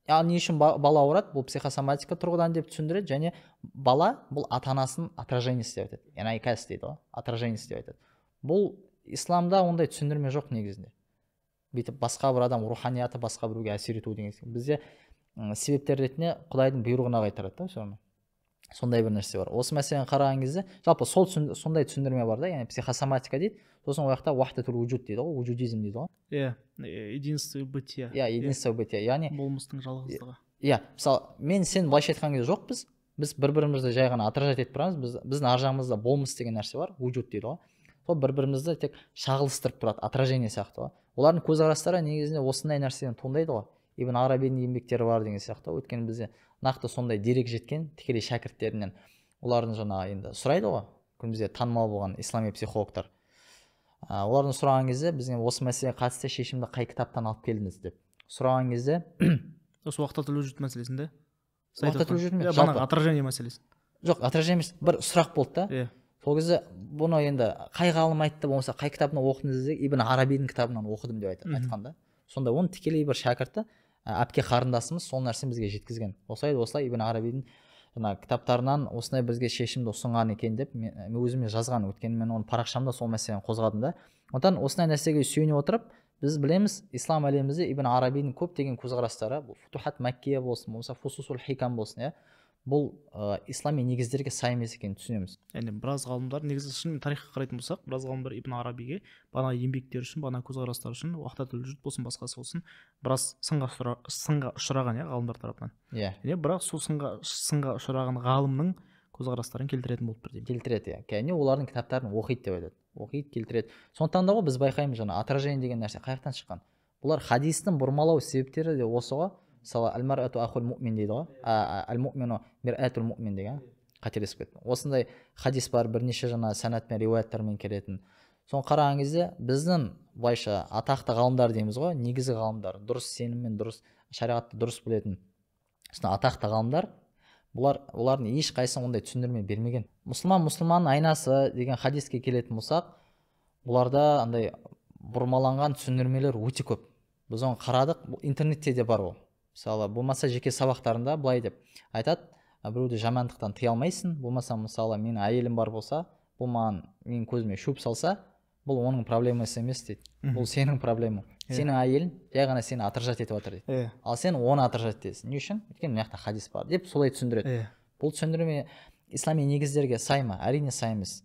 Ал не үшін бала ауырады? Бұл психосоматика тұрғыдан деп түсіндіреді. Және бала бұл ата анасының отражениесі деп айтады, инъикас дейді ғой, отражениесі деп айтады. Бұл исламда ондай түсіндірме жоқ негізінде, бүйтіп басқа бір адам руханияты басқа біреуге әсер ету деген сияқты. Бізде себептер ретінде құдайдың бұйрығына қайтарады да соны. Сондай бір нәрсе бар. Осы мәселені қараған кезде, жалпы сол сондай түсіндірме бар да, яғни психосоматика дейді, сосын ол жақта вахдатул вуджуд дейді ғой, вуджудизм дейді ғой. Иә, единство бытия. Иә, единство бытия, яғни болмыстың жалғыздығы. Иә, мысалы, мен, сен, былайша айтқан кезде, жоқпыз, біз бір бірімізді жай ғана отражать етіп тұрамыз. Біздің ар жағымызда болмыс деген нәрсе бар, вуджуд дейді ғой, сол бір бірімізді тек шағылыстырып тұрады, отражение сияқты ғой. Олардың көзқарастары негізінде осындай нәрседен туындайды ғой. Ибн Арабидің еңбектері бар деген сияқты ғой. Өйткені бізде нақты сондай дерек жеткен тікелей шәкірттерінен. Олардың жаңағы енді сұрайды ғой, күн бізде танымал болған ислами психологтар, олардан сұраған кезде, бізге осы мәселеге қатысты шешімді қай кітаптан алып келдіңіз деп сұраған кезде, Осы вахдатул вуджуд мәселесінде? Вахдатул вуджуд емес, иә, жалпы. Бағанағы отражение мәселесі. Жоқ, отражение емес, бір сұрақ болды да. Сол кезде бұны енді қай ғалым айтты, болмаса қай кітабынан оқыдыңыз десек, Ибн Арабидің кітабынан оқыдым деп айтқан да. Сонда оның тікелей бір шәкірті, әпке қарындасымыз сол нәрсені бізге жеткізген, осылай осылай Ибн Арабидің жаңағы кітаптарынан осындай бізге шешімді ұсынған екен деп мен өзіме жазған, өйткені мен оның парақшамда сол мәселені қозғадым да. Сондықтан осындай нәрсеге сүйене отырып, біз білеміз, ислам әлемімізде Ибн Арабидің көптеген көзқарастары, бұл Футухат Мәккия болсын, болмаса Фусусул Хикам болсын, иә, бұл ислами негіздерге сай емес екенін түсінеміз. Яғни біраз ғалымдар, негізі шынымен тарихқа қарайтын болсақ, біраз ғалымдар Ибн Арабиге бағана еңбектері үшін, бағана көзқарастары үшін, вахдатул вуджуд болсын, басқасы болсын, біраз сынға ұшыраған, иә, ғалымдар тарапынан. Иә. Және бірақ сол сынға ұшыраған ғалымның көзқарастарын келтіретін болып тұр деймін. Келтіреді, иә, яғни олардың кітаптарын оқиды деп айтады, оқиды, келтіреді. Сондықтан да ғой біз байқаймыз, жаңа отражение деген нәрсе қай жақтан шыққан? Бұлар хадистің бұрмалау себептері де осы ғой. Мысалы, әл марату ахул мумин дейді ғой, әл мумину миратул мумин деген, қателесіп кеттім, осындай хадис бар бірнеше жаңа санатпен, риуаяттармен келетін. Соны қараған кезде, біздің былайша атақты ғалымдар дейміз ғой, негізгі ғалымдар, дұрыс сеніммен, дұрыс шариғатты дұрыс білетін осындай атақты ғалымдар, бұлар, олардың ешқайсысы ондай түсіндірме бермеген. Мұсылман мұсылманның айнасы деген хадиске келетін болсақ, бұларда андай бұрмаланған түсіндірмелер өте көп. Біз оны қарадық, бұл интернетте де бар ол. Мысалы, болмаса жеке сабақтарында былай деп айтады: Біреуді жамандықтан тыя алмайсың», болмаса, мысалы, менің әйелім бар болса, бұл маған, менің көзіме шөп салса, бұл оның проблемасы емес дейді, бұл сенің проблемаң. Сенің әйелің жай ғана сені отражать етіп жатыр дейді, ал сен оны отражать етесің. Не үшін? Өйткені мына жақта хадис бар деп солай түсіндіреді. Бұл түсіндірме ислами негіздерге сай ма? Әрине, сай емес.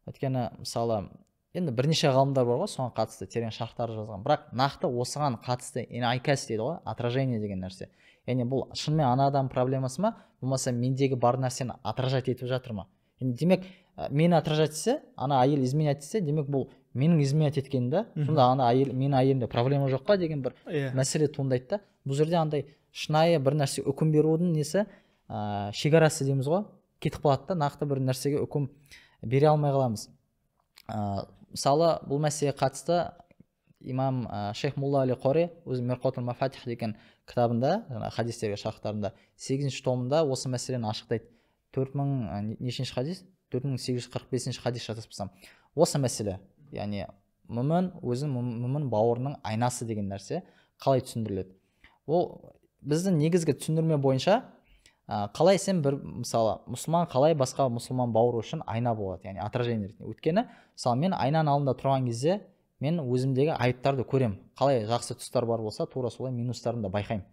Өйткені, мысалы, енді бірнеше ғалымдар бар ғой соған қатысты терең шархтар жазған, бірақ нақты осыған қатысты инъикас дейді ғой, отражение деген нәрсе, яғни бұл шынымен ана адам проблемасы ма, болмаса мендегі бар нәрсені отражать етіп жатыр ма? Енді демек, мені отражать етсе, ана әйел изменять етсе, демек, бұл Менің изменять еткенім да, сонда ана әйел, менің әйелімде проблема жоқ па деген бір мәселе туындайды да. Бұл жерде андай шынайы бір нәрсе үкім берудің несі, шекарасы дейміз ғой, кетіп қалады да, нақты бір нәрсеге үкім бере алмай қаламыз. Мысалы, бұл мәселеге қатысты имам шейх Мулла Али Қори өзінің Мирқотул Мафатих деген кітабында, жаңағы хадистерге шархтарында 8 томында осы мәселені ашықтайды. 4000 нешінші хадис? 4845 хадис, шатаспасам. Осы мәселе, яғни мүмін өзінің мүмін бауырының айнасы деген нәрсе қалай түсіндіріледі? Ол біздің негізгі түсіндірме бойынша, қалай сен бір, мысалы, мұсылман қалай басқа мұсылман бауыры үшін айна болады, яғни отражение ретінде. Өйткені, мысалы, мен айнаның алдында тұрған кезде мен өзімдегі айыптарды көремін. Қалай жақсы тұстар бар болса, тура солай минустарын да байқаймын.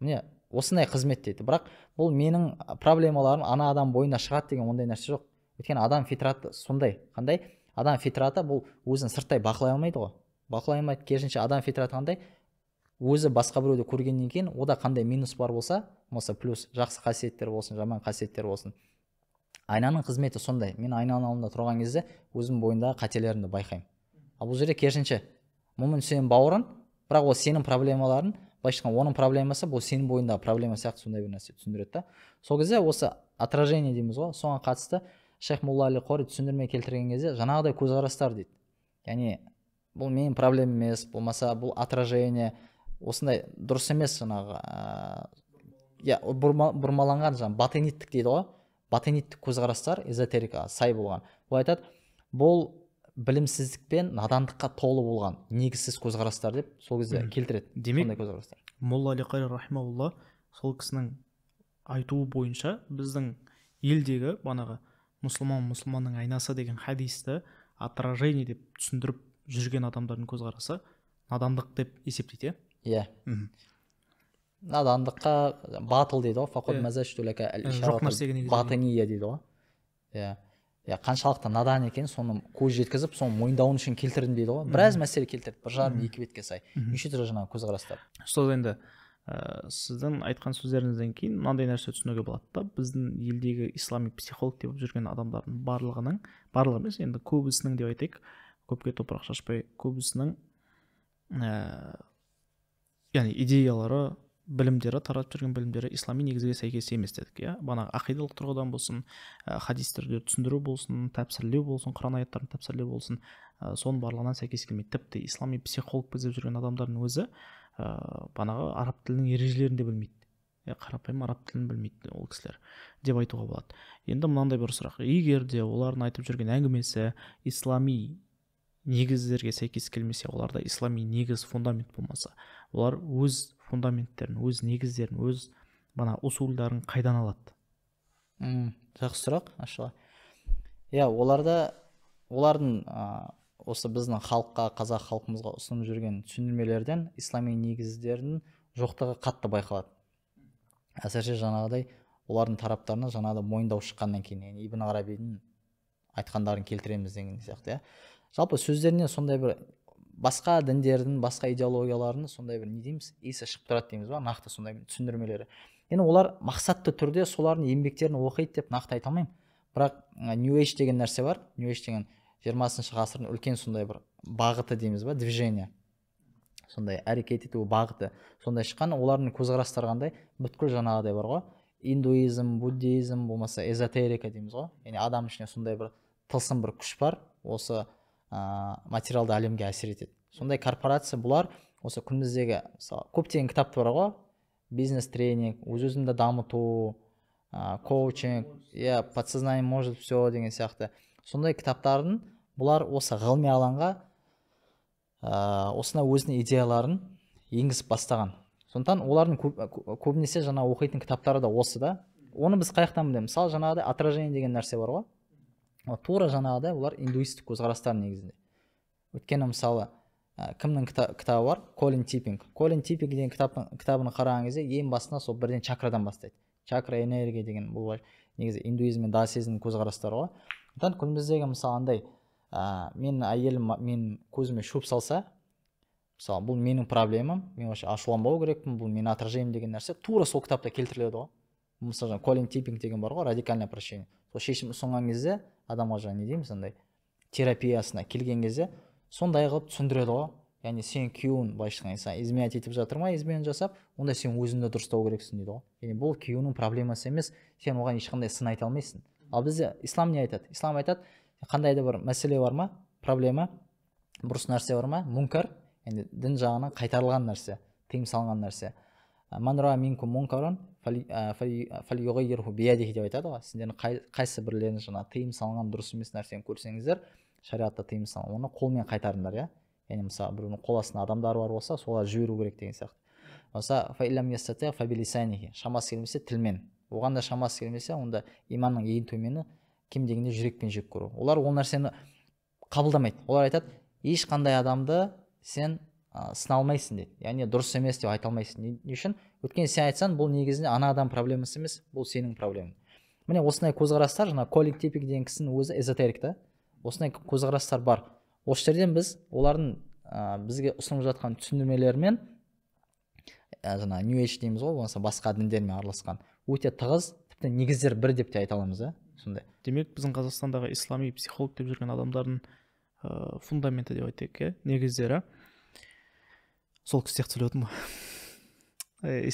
Міне, осындай қызмет дейді. Бірақ бұл менің проблемаларым ана адам бойына шығады деген ондай нәрсе жоқ. Өйткені адам фитраты сондай. Қандай? Адам фитраты бұл өзін сырттай бақылай алмайды ғой. Бақылай алмайды. Керісінше, адам фитраты қандай? Өзі басқа біреуді көргеннен кейін ода қандай минус бар болса, болмаса плюс, жақсы қасиеттер болсын, жаман қасиеттер болсын. Айнаның қызметі сондай. Мен айнаның алдында тұрған кезде өзім бойындағы қателерімді байқаймын. Ал бұл жерде керісінше, мүмін сенің бауырың, бірақ ол сенің проблемаларың, былайша айтқанда, оның проблемасы бұл сенің бойындағы проблема сияқты сондай бір нәрсе түсіндіреді да. Сол кезде осы отражение дейміз ғой, соған қатысты шейх Мулла Али Қори түсіндірме келтірген кезде жаңағыдай көзқарастар дейді. Яғни бұл менің проблемам емес, болмаса бұл отражение осындай дұрыс емес, жаңағы, иә, бұрмаланған жаңағы батиниттік дейді ғой, батиниттік көзқарастар эзотерикаға сай болған. Бұл айтады, бұл білімсіздік пен надандыққа толы болған негізсіз көзқарастар деп сол кезде келтіреді. Демек, сондай көзқарастар. Молла Али Қари рахимаулла, сол кісінің айтуы бойынша біздің елдегі банағы мұсылман мұсылманның айнасы деген хадисті отражение деп түсіндіріп жүрген адамдардың көзқарасы надандық деп есептейді, иә? Иә. Надандыққа батыл дейді ғой, фақат мазажту лака әл Жоқ ишарату нәрсеге негізделген. Батыния дейді ғой. Иә. Иә, қаншалықты надан екен, соны көз жеткізіп, соны мойындауын үшін келтірдім дейді ғой. Біраз мәселе келтірді, бір жарым екі бетке сай. Неше түрлі жаңағы көзқарастар. Ұстаз, енді сіздің айтқан сөздеріңізден кейін мынандай нәрсе түсінуге болады да, біздің елдегі ислами психолог деп жүрген адамдардың барлығының, барлығы емес, енді көбісінің деп айтайық, көпке топырақ шашпай, көбісінің яғни идеялары, білімдері, таратып жүрген білімдері ислами негізге сәйкес емес дедік, иә? Бағанағы ақидалық тұрғыдан болсын, хадистерді түсіндіру болсын, тәпсірлеу болсын, құран аяттарын тәпсірлеу болсын, соның барлығынан сәйкес келмейді. Тіпті ислами психологпыз деп жүрген адамдардың өзі бағанағы араб тілінің ережелерін де білмейді. Иә, қарапайым араб тілін білмейді ол кісілер деп айтуға болады. Енді мынандай бір сұрақ: егер де олардың айтып жүрген әңгімесі ислами негіздерге сәйкес келмесе, оларда ислами негіз, фундамент болмаса, олар өз фундаменттерін, өз негіздерін, өз бана усулдарын қайдан алады? Жақсы сұрақ, ашыла. Иә, оларда, олардың осы біздің халыққа, қазақ халқымызға ұсынып жүрген түсіндірмелерден ислами негіздердің жоқтығы қатты байқалады. Әсіресе жаңағыдай олардың тараптарына жаңағыдай мойындау шыққаннан кейін, яғни Ибн Арабидің айтқандарын келтіреміз деген сияқты, иә. Жалпы сөздерінен сондай бір басқа діндердің, басқа идеологиялардың сондай бір не дейміз, иісі шығып тұрады дейміз ба, нақты сондай бір түсіндірмелері. Енді олар мақсатты түрде солардың еңбектерін оқиды деп нақты айта алмаймын. Бірақ New Age деген нәрсе бар. New Age деген 20 ғасырдың үлкен сондай бір бағыты дейміз ба, движение. Сондай әрекет ету бағыты. Сондай шыққан, олардың көзқарастары қандай? Бүткіл жаңағыдай бар ғой. Индуизм, буддизм, болмаса эзотерика дейміз ғой. Яғни адам ішінде сондай бір тылсым бір күш бар, осы материалды әлемге әсер етеді. Сондай корпорация бұлар осы күніміздегі, мысалы, көптеген кітаптар бар ғой, бизнес тренинг, өз өзіңді дамыту, коучинг, иә, подсознание может все деген сияқты. Сондай кітаптардың бұлар осы ғылыми алаңға осына өзінің идеяларын енгізіп бастаған. Сондықтан олардың көбінесе жаңа оқитын кітаптары да осы да. Оны біз қай жақтан білеміз? Мысалы, жаңағыдай отражение деген нәрсе бар ғой. Ол тура жаңағыдай олар индуистік көзқарастар негізінде. Өйткені, мысалы, кімнің кітабы бар? Колин Типпинг. Колин Типпинг деген кітабын қараған кезде ең басына сол бірден чакрадан бастайды. Чакра, энергия деген бұл негізі индуизм мен даосизмнің көзқарастары ғой. Сондықтан күніміздегі, мысалы, андай, менің әйелім менің көзіме шөп салса, мысалы, бұл менің проблемам, мен вообще ашуланбау керекпін, бұл менің отражением деген нәрсе тура сол кітапта келтіріледі ғой. Мысалы, жаңа Колин Типпинг деген бар ғой, радикальное прощение. Сол шешім ұсынған кезде адамға жаңа не дейміз, андай терапиясына келген кезде Сондай қылып түсіндіреді ғой. Яғни сен күйеуің былайша айтқан кезде изменять етіп жатыр ма, измена жасап, онда сен өзіңді дұрыстау керексің дейді ғой. Яғни бұл күйеуіңнің проблемасы емес, сен оған ешқандай сын айта алмайсың. Ал бізде ислам не айтады? Ислам айтады, қандай да бір мәселе бар ма, проблема, бұрыс нәрсе бар ма, мункар, яғни дін жағынан қайтарылған нәрсе, тыйым салынған нәрсе. Деп айтады ғой. Сендердің қайсы бірлеріңіз жаңа тыйым салынған дұрыс емес нәрсені көрсеңіздер, шариғатта тыйым салынған, оны қолмен қайтарыңдар, иә. Яғни мысалы біреудің қол астында адамдар бар болса, солар жіберу керек деген сияқты. Болса шамасы келмесе тілмен, оған да шамасы келмесе, онда иманның ең төмені кем дегенде жүрекпен жек көру. Олар ол нәрсені қабылдамайды. Олар айтады, ешқандай адамды сен сына алмайсың дейді. Яғни дұрыс емес деп айта алмайсың. Не үшін? Өйткені сен айтсаң, бұл негізінде ана адам проблемасы емес, бұл сенің проблемаң. Міне осындай көзқарастар, жаңа Колин Типик деген кісінің өзі эзотерик та. Осындай көзқарастар бар. Осы жерден біз олардың бізге ұсынып жатқан түсіндірмелерімен, жаңа New Age дейміз ғой, болмаса басқа діндермен араласқан өте тығыз, тіпті негіздер бір деп те айта аламыз, да, сондай. Демек, біздің Қазақстандағы ислами психолог деп жүрген адамдардың фундаменті деп айтайық, иә, негіздері сол кісі сияқты сөйлеп отырмын ғой.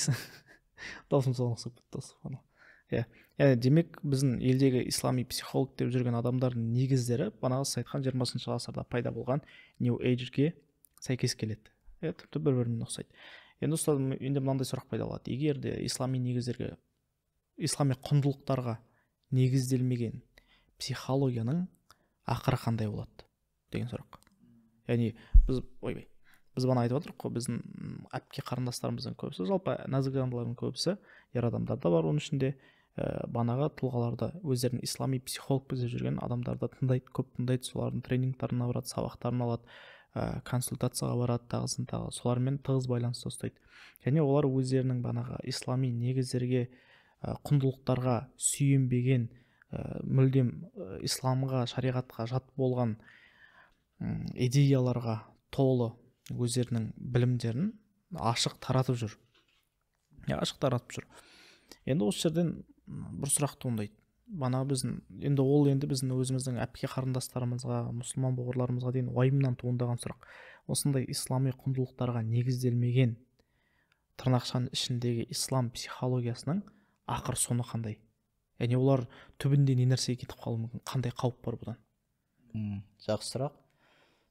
Даусым соған ұқсап кетті. Иә, яғни демек біздің елдегі ислами психолог деп жүрген адамдардың негіздері бағанағы сіз айтқан 20 ғасырда пайда болған New Age-ге сәйкес келеді. Иә, тіпті бір бірімен ұқсайды. Енді ұстазым, енді мынандай сұрақ пайда болады. Егер де ислами негіздерге, ислами құндылықтарға негізделмеген психологияның ақыры қандай болады деген сұрақ. Яғни біз ойбай, біз бағана айтып отырмық қой, біздің әпке қарындастарымыздың көбісі, жалпы нәзік жандылардың көбісі, ер адамдар да бар оның ішінде, банағы тұлғаларды, өздерінің ислами психолог деп жүрген адамдарды тыңдайды, көп тыңдайды, солардың тренингтарына барады, сабақтарын алады, консультацияға барады, тағысын тағы, солармен тығыз байланыста ұстайды. Және олар өздерінің банағы ислами негіздерге, құндылықтарға сүйенбеген, мүлдем исламға, шариғатқа жат болған идеяларға толы өздерінің білімдерін ашық таратып жүр. Ашық таратып жүр. Енді осы жерден бір сұрақ туындайды. Бана біздің, енді ол енді біздің өзіміздің әпке қарындастарымызға, мұсылман бауырларымызға дейін уайымнан туындаған сұрақ. Осындай ислами құндылықтарға негізделмеген тырнақшаның ішіндегі ислам психологиясының ақыр соңы қандай? Яғни олар түбінде не нәрсеге кетіп қалуы мүмкін? Қандай қауіп бар бұдан? Жақсы сұрақ.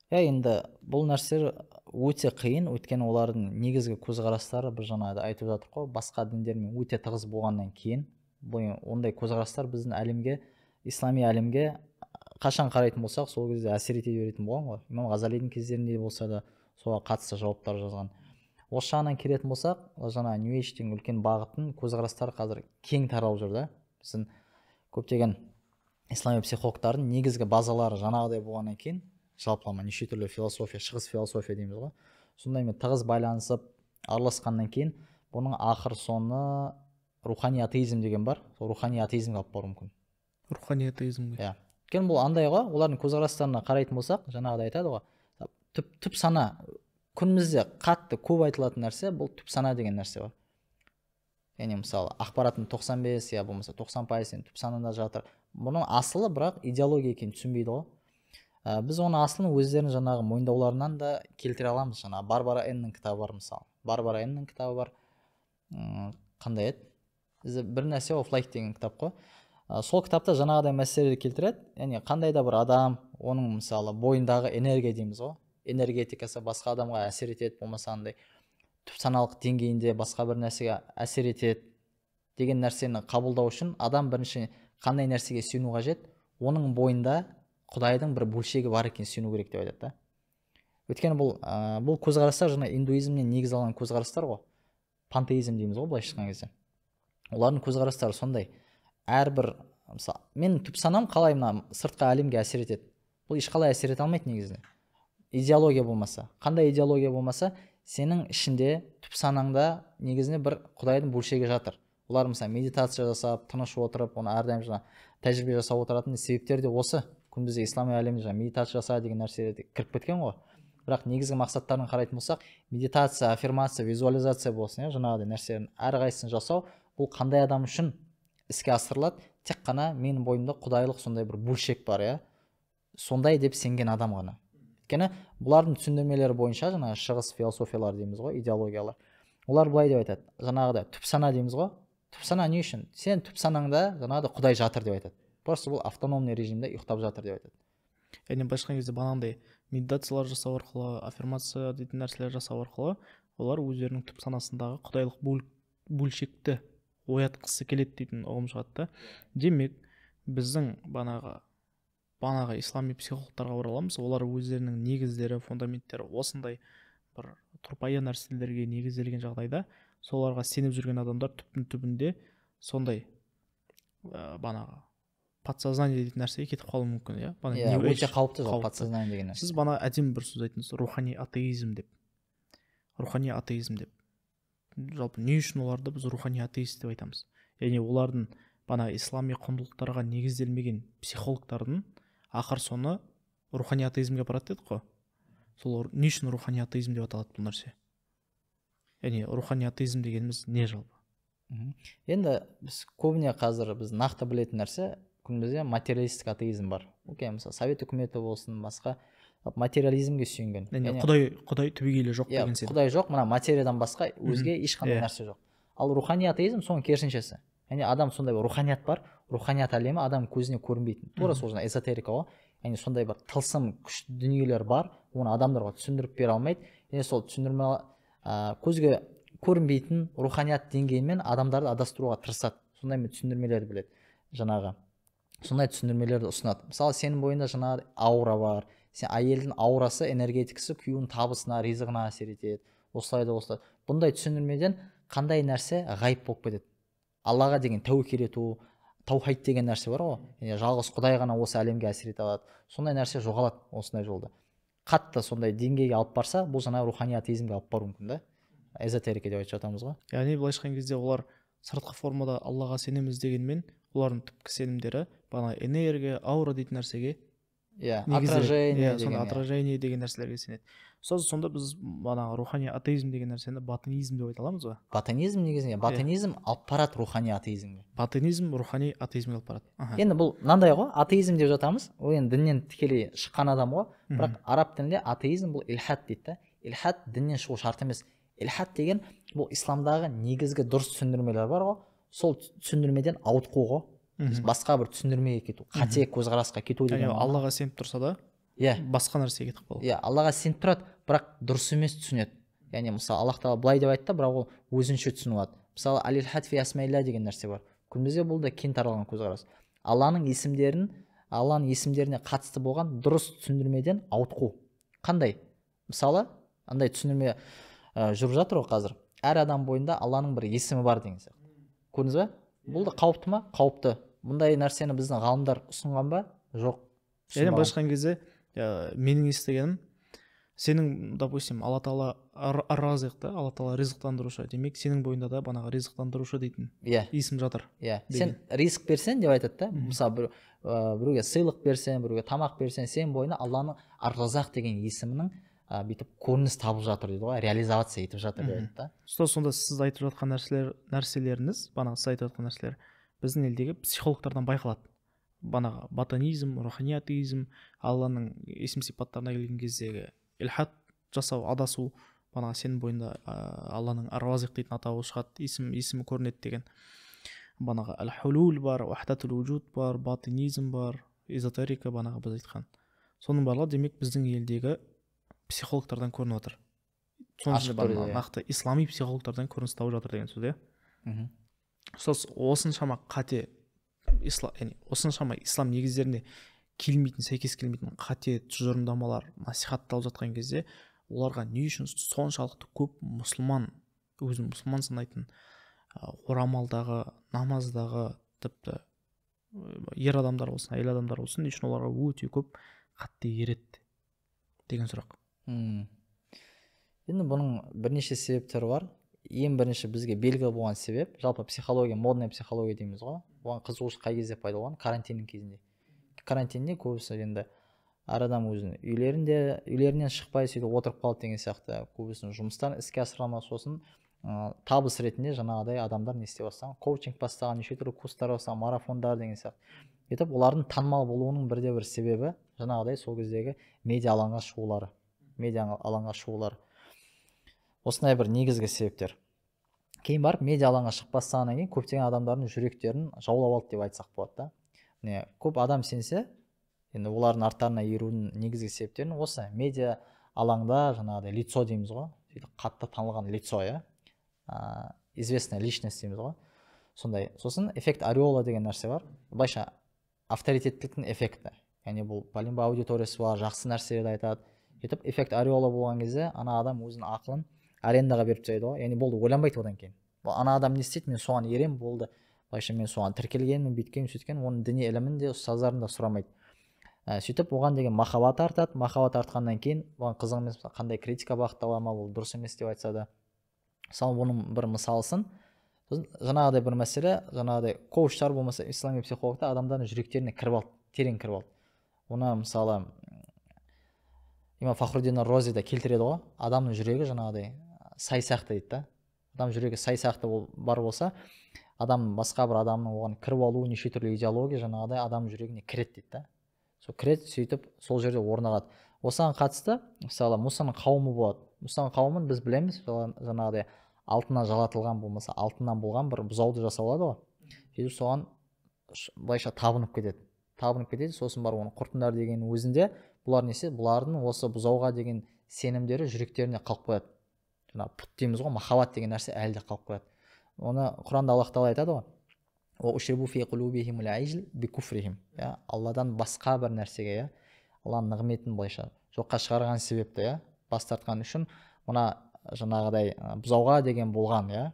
Иә, енді бұл нәрселер өте қиын, өйткені олардың негізгі көзқарастары бір жаңа айтып жатыр қой, басқа діндермен өте тығыз болғаннан кейін бұл ондай көзқарастар біздің әлемге, ислами әлемге қашан қарайтын болсақ, сол кезде әсер ете беретін болған ғой. Имам Ғазалидің кездерінде болса да соған қатысты жауаптар жазған. Осы жағынан келетін болсақ, жаңа New Age деген үлкен бағыттың көзқарастары қазір кең таралып жүр да. Біздің көптеген ислами психологтардың негізгі базалары жаңағыдай болғаннан кейін, жалпылама неше түрлі философия, шығыс философия дейміз ғой, сондаймен тығыз байланысып араласқаннан кейін бұның ақыр соңы рухани атеизм деген бар. Сол рухани атеизмге алып баруы мүмкін. Рухани атеизмге. Иә. Өйткені бұл андай ғой, олардың көзқарастарына қарайтын болсақ, жаңағыдай айтады ғой, түп сана, күнімізде қатты көп айтылатын нәрсе бұл түп сана деген нәрсе бар. Яғни мысалы ақпараттың 95 я болмаса 90% түп санада жатыр. Бұның асылы бірақ идеология екенін түсінбейді ғой. Біз оны асылын өздерінің жаңағы мойындауларынан да келтіре аламыз. Жаңағы Барбара Эннің кітабы бар мысалы. Барбара Эннің кітабы бар. Қандай еді? Бір нәрсе of Life деген кітап қой. Сол кітапта жаңағыдай мәселелер келтіреді. Яғни қандай да бір адам, оның мысалы бойындағы энергия дейміз ғой, энергетикасы басқа адамға әсер етеді, болмаса андай түп саналық деңгейінде басқа бір нәрсеге әсер етеді деген нәрсені қабылдау үшін адам бірінші қандай нәрсеге сену қажет, оның бойында Құдайдың бір бөлшегі бар екенін сену керек деп айтады да. Өйткені бұл көзқарастар жаңа индуизмнен негіз алған көзқарастар ғой. Пантеизм дейміз ғой былайша айтқан кезде. Олардың көзқарастары сондай. Әрбір мысалы менің түп санам қалай мына сыртқы әлемге әсер етеді? Бұл ешқалай әсер ете алмайды негізінде. Идеология болмаса, қандай идеология болмаса, сенің ішінде түп санаңда негізінде бір Құдайдың бөлшегі жатыр. Олар мысалы медитация жасап, тыныш отырып, оны әрдайым жаңа тәжірибе жасап отыратын себептері де осы. Күндізгі ислами әлемде жаңа медитация жаса деген нәрселер кіріп кеткен ғой. Бірақ негізгі мақсаттарын қарайтын болсақ, медитация, аффирмация, визуализация болсын, иә, жаңағыдай нәрселердің әрқайсысын жасау бұл қандай адам үшін іске асырылады? Тек қана менің бойымда құдайлық сондай бір бөлшек бар, иә, сондай деп сенген адам ғана. Өйткені бұлардың түсіндірмелері бойынша жаңағы шығыс философиялары дейміз ғой, идеологиялар. Олар былай деп айтады. Жаңағыдай түп сана дейміз ғой. Түп сана не үшін? Сен түп санаңда жаңағыдай Құдай жатыр деп айтады. Просто бұл автономный режимде ұйықтап жатыр деп айтады. Яғни былайша айтқан кезде бағанағындай медитациялар жасау арқылы, аффирмация дейтін нәрселер жасау арқылы олар өздерінің түп санасындағы құдайлық бөлшекті оятқысы келеді дейтін ұғым шығады да. Демек, біздің бағанағы ислами психологтарға ораламыз, олар өздерінің негіздері, фундаменттері осындай бір тұрпайы нәрселерге негізделген жағдайда соларға сеніп жүрген адамдар түптің түбінде сондай бағанағы подсознание дейтін нәрсеге кетіп қалуы мүмкін, иә? Иә, өте қауіпті подсознание деген нәрсе. Сіз бана әдемі бір сөз айттыңыз, рухани атеизм деп. Рухани атеизм деп. Жалпы не үшін оларды біз рухани атеист деп айтамыз? Яғни олардың бана ислами құндылықтарға негізделмеген психологтардың ақыр соңы рухани атеизмге апарады дедік қой. Сол не үшін рухани атеизм деп аталады бұл нәрсе? Яғни рухани атеизм дегеніміз не жалпы? Енді біз көбіне қазір біз нақты білетін нәрсе, күнімізде материалистік атеизм бар. Окей, мысалы Совет үкіметі болсын, басқа материализмге сүйенген. Яғни Құдай түбегейлі жоқ деген сенім. Құдай жоқ, мына материядан басқа өзге ешқандай нәрсе жоқ. Ал рухани атеизм соның керісіншесі. Яғни адам сондай бір руханият бар, руханият әлемі адам көзіне көрінбейтін. Тура сол жаңа эзотерика ғой. Яғни сондай бір тылсым күш дүниелер бар, оны адамдарға түсіндіріп бере алмайды. Яғни сол түсіндірме көзге көрінбейтін руханият деңгейімен адамдарды адастыруға тырысады. Сондай түсіндірмелер біледі. Жаңағы сондай түсіндірмелерді ұсынады. Мысалы, сенің бойында жаңағы аура бар. Сен әйелдің аурасы, энергетикасы күйеуінің табысына, ризығына әсер етеді. Осылай да осылай. Бұндай түсіндірмеден қандай нәрсе ғайып болып кетеді? Аллаға деген тәуекел ету, таухид деген нәрсе бар ғой. Яғни жалғыз Құдай ғана осы әлемге әсер ете алады. Сондай нәрсе жоғалады осындай жолда. Қатты сондай деңгейге алып барса, бұл жаңа рухани атеизмге алып баруы мүмкін да. Эзотерика деп айтып жатамыз ғой. Яғни былайша айтқан кезде олар сыртқы формада Аллаға сенеміз дегенмен, олардың түпкі сенімдері бағана энергия, аура дейтін нәрсеге, иә, отражение деген, отражение деген нәрселерге сенеді. Сонда біз бағанағы рухани атеизм деген нәрсені батынизм деп айта аламыз ба? Батынизм негізінде, батынизм алып барады рухани атеизмге. Батынизм рухани атеизмге алып барады. Енді бұл мынандай ғой, атеизм деп жатамыз, ол енді діннен тікелей шыққан адам ғой, бірақ араб тілінде атеизм бұл илхад дейді да. Илхад діннен шығу шарт емес. Илхад деген бұл исламдағы негізгі дұрыс түсіндірмелер бар ғой, сол түсіндірмеден ауытқу ғой. Басқа бір түсіндірмеге кету, қате көзқарасқа кету деген. Яғни Аллаға сеніп тұрса да, иә, басқа нәрсеге кетіп қалу. Иә, Аллаға сеніп тұрады, бірақ дұрыс емес түсінеді. Яғни мысалы Аллах тағала былай деп айтты, бірақ ол өзінше түсініп алады. Мысалы аль-илхад фи асмаилла деген нәрсе бар. Күнімізде бұл да кең таралған көзқарас. Алланың есімдерін, Алланың есімдеріне қатысты болған дұрыс түсіндірмеден ауытқу. Қандай? Мысалы, андай түсіндірме жүріп жатыр ғой қазір. Әр адам бойында Алланың бір есімі бар деген сияқты. Көрдіңіз бе? Бұл да қауіпті ма? Қауіпті. Бұндай нәрсені біздің ғалымдар ұсынған ба? Жоқ. Яғни былайша айтқан кезде, менің естігенім, сенің, допустим, Алла тағала ар-разиқ та, Алла тағала ризықтандырушы, демек сенің бойында да бағанағы ризықтандырушы дейтін есім жатыр. Иә. Сен ризық берсең деп айтады да. Мысалы, біреуге сыйлық берсең, біреуге тамақ берсең, сен бойына Алланың ар-разақ деген есімінің бүйтіп көрініс табып жатыр дейді ғой, реализация етіп жатыр деп айтады да. Ұстаз, сонда сіз айтып жатқан нәрселеріңіз, бағанағы сіз айтып жатқан нәрселер біздің елдегі психологтардан байқалады. Бағанағы батанизм, рухани атеизм, Алланың есім сипаттарына келген кездегі илхад жасау, адасу, бағанағы сенің бойында Алланың ар-разиқ дейтін атауы шығады, есімі көрінеді деген. Бағанағы әл-хулул бар, вахдатул вуджуд бар, батинизм бар, эзотерика бағанағы біз айтқан. Соның барлығы демек біздің елдегі психологтардан көрініп отыр. Соның нақты ислами психологтардан көрініс тауып жатыр деген сөз, иә? Ұстаз, осыншама қате, яғни осыншама ислам негіздеріне келмейтін, сәйкес келмейтін қате тұжырымдамалар насихатталып жатқан кезде, оларға не үшін соншалықты көп мұсылман, өзін мұсылман санайтын, орамалдағы, намаздағы, тіпті ер адамдар болсын, әйел адамдар болсын, не үшін оларға өте көп қатты ереді деген сұрақ. Енді бұның бірнеше себептері бар. Ең бірінші бізге белгілі болған себеп, жалпы психология, модная психология дейміз ғой. Оған қызығушылық қай кезде пайда болған? Карантиннің кезінде. Карантинде көбісі енді әр адам өзінің үйлерінен шықпай сөйтіп отырып қалды деген сияқты, көбісінің жұмыстан іске асыра алмай, сосын табыс ретінде жаңағыдай адамдар не істей бастаған, коучинг бастаған, неше түрлі курстар бастаған, марафондар деген сияқты. Сөйтіп олардың танымал болуының бірде бір себебі Жаңағыдай сол кездегі медиа алаңға шығулары, медиа алаңға шығулары. Осындай бір негізгі себептер. Кейін барып медиа алаңға шығып бастағаннан кейін көптеген адамдардың жүректерін жаулап алды деп айтсақ болады да. Міне, көп адам сенсе, енді олардың арттарына ерудің негізгі себептерін осы медиа алаңда жаңағыдай лицо дейміз ғой, сөйтіп қатты танылған лицо, иә, известная личность дейміз ғой, сондай. Сосын эффект ореола деген нәрсе бар, былайша авторитеттіліктің эффекті, яғни бұл пәленбай аудиториясы бар, жақсы нәрселерді айтады. Сөйтіп эффект ореола болған кезде ана адам өзінің ақылын арендаға беріп тастайды ғой, яғни болды, ойланбайды одан кейін. Ана адам не істейді, мен соған еремін, болды, былайша мен соған тіркелгенмін, бүйткенмін, сөйткенмін, оның діни ілімін де, ұстаздарын да сұрамайды. Сөйтіп оған деген махаббат артады, махаббат артқаннан кейін оған қызық емес, қандай критика бағыттала ма, ол дұрыс емес деп айтса да. Мысалы, оның бір мысалысын, жаңағыдай бір мәселе, жаңағыдай коучтар болмаса ислами психологтар адамдардың жүректеріне кіріп алды, терең кіріп алды. Оны мысалы имам Фахруддин Рози да келтіреді ғой, адамның жүрегі жаңағыдай сай сияқты дейді да. Адам жүрегі сай сияқты бар болса, адам басқа бір адамның оған кіріп алуы, неше түрлі идеология жаңағыдай адам жүрегіне кіреді дейді да. Сол кіреді, сөйтіп сол жерде орнығады. Осыған қатысты мысалы Мұсаның қауымы болады. Мұсаның қауымын біз білеміз, жаңағыдай алтыннан жалатылған болмаса алтыннан болған бір бұзауды жасап алады ғой. Сөйтіп соған былайша табынып кетеді. Табынып кетеді, сосын барып оны құртыңдар деген өзінде бұлар несе, бұлардың осы бұзауға деген сенімдері жүректеріне қалып қояды. Жаңа пұт дейміз ғой, махаббат деген нәрсе әлі де қалып қояды. Оны Құранда Аллах тағала айтады ғой, иә, Алладан басқа бір нәрсеге, иә, Алланың нығметін былайша жоққа шығарған себепті, иә, бас тартқан үшін мына жаңағыдай бұзауға деген болған, иә,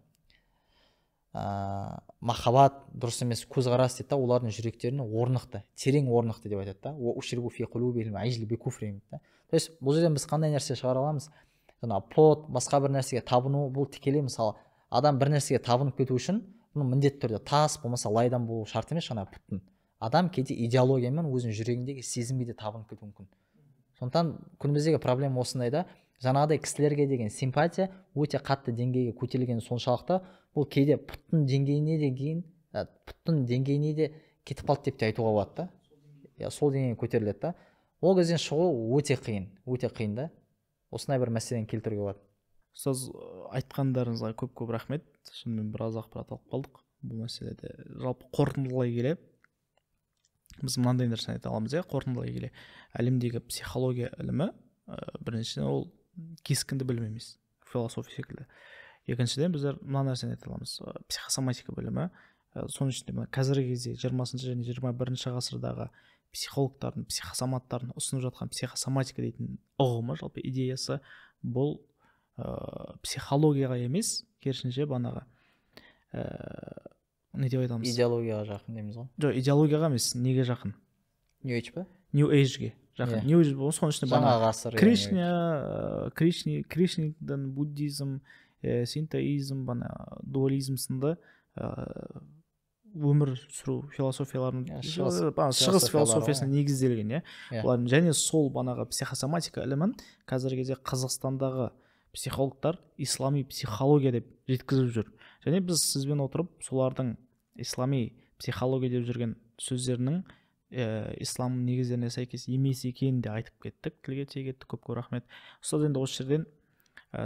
махаббат дұрыс емес көзқарас дейді да, олардың жүректеріне орнықты, терең орнықты деп айтады да. То есть бұл жерден біз қандай нәрсе шығара аламыз? Жаңа пот, басқа бір нәрсеге табыну, бұл тікелей мысалы адам бір нәрсеге табынып кету үшін бұның міндетті түрде тас болмаса лайдан болу шарт емес, жаңа пұттың. Адам кейде идеологиямен өзінің жүрегіндегі сезімге де табынып кетуі мүмкін. Сондықтан күніміздегі проблема осындай да, жаңағыдай кісілерге деген симпатия өте қатты деңгейге көтерілгені соншалықты, бұл кейде пұттың деңгейіне де кейін, пұттың деңгейіне де кетіп қалды деп те айтуға болады да. Я, сол деңгейге көтеріледі да. Ол кезден шығу өте қиын, өте қиын да. Осындай бір мәселені келтіруге болады. Ұстаз, айтқандарыңызға көп-көп рахмет. Шынымен біраз ақпарат алып қалдық бұл мәселеде. Жалпы қорытындылай келе біз мынандай нәрсені айта аламыз, иә, қорытындылай келе әлемдегі психология ілімі, біріншіден, ол кескінді білім емес, философия секілді. Екіншіден, біздер мына нәрсені айта аламыз, психосоматика білімі, соның ішінде мына қазіргі кезде 20 және 21 ғасырдағы психологтардың, психосоматтардың ұсынып жатқан психосоматика дейтін ұғымы, жалпы идеясы бұл психологияға емес, керісінше банағы не деп айтамыз? Идеологияға жақын дейміз ғой. Жоқ, идеологияға емес, неге жақын? New Age па? New Age-ге жақын. New Age, соның ішінде жаңа ғасыр, Кришна, Кришниден буддизм, синтоизм, бана дуализм сынды өмір сүру философияларын, шығыс философиясына негізделген, иә. Бұлардың және сол банағы психосоматика ілімін қазіргі кезде Қазақстандағы психологтар ислами психология деп жеткізіп жүр. Және біз сізбен отырып солардың ислами психология деп жүрген сөздерінің ислам негіздеріне сәйкес емес екенін де айтып кеттік, тілге тиек еттік. Көп-көп рахмет. Ұстаз, енді осы жерден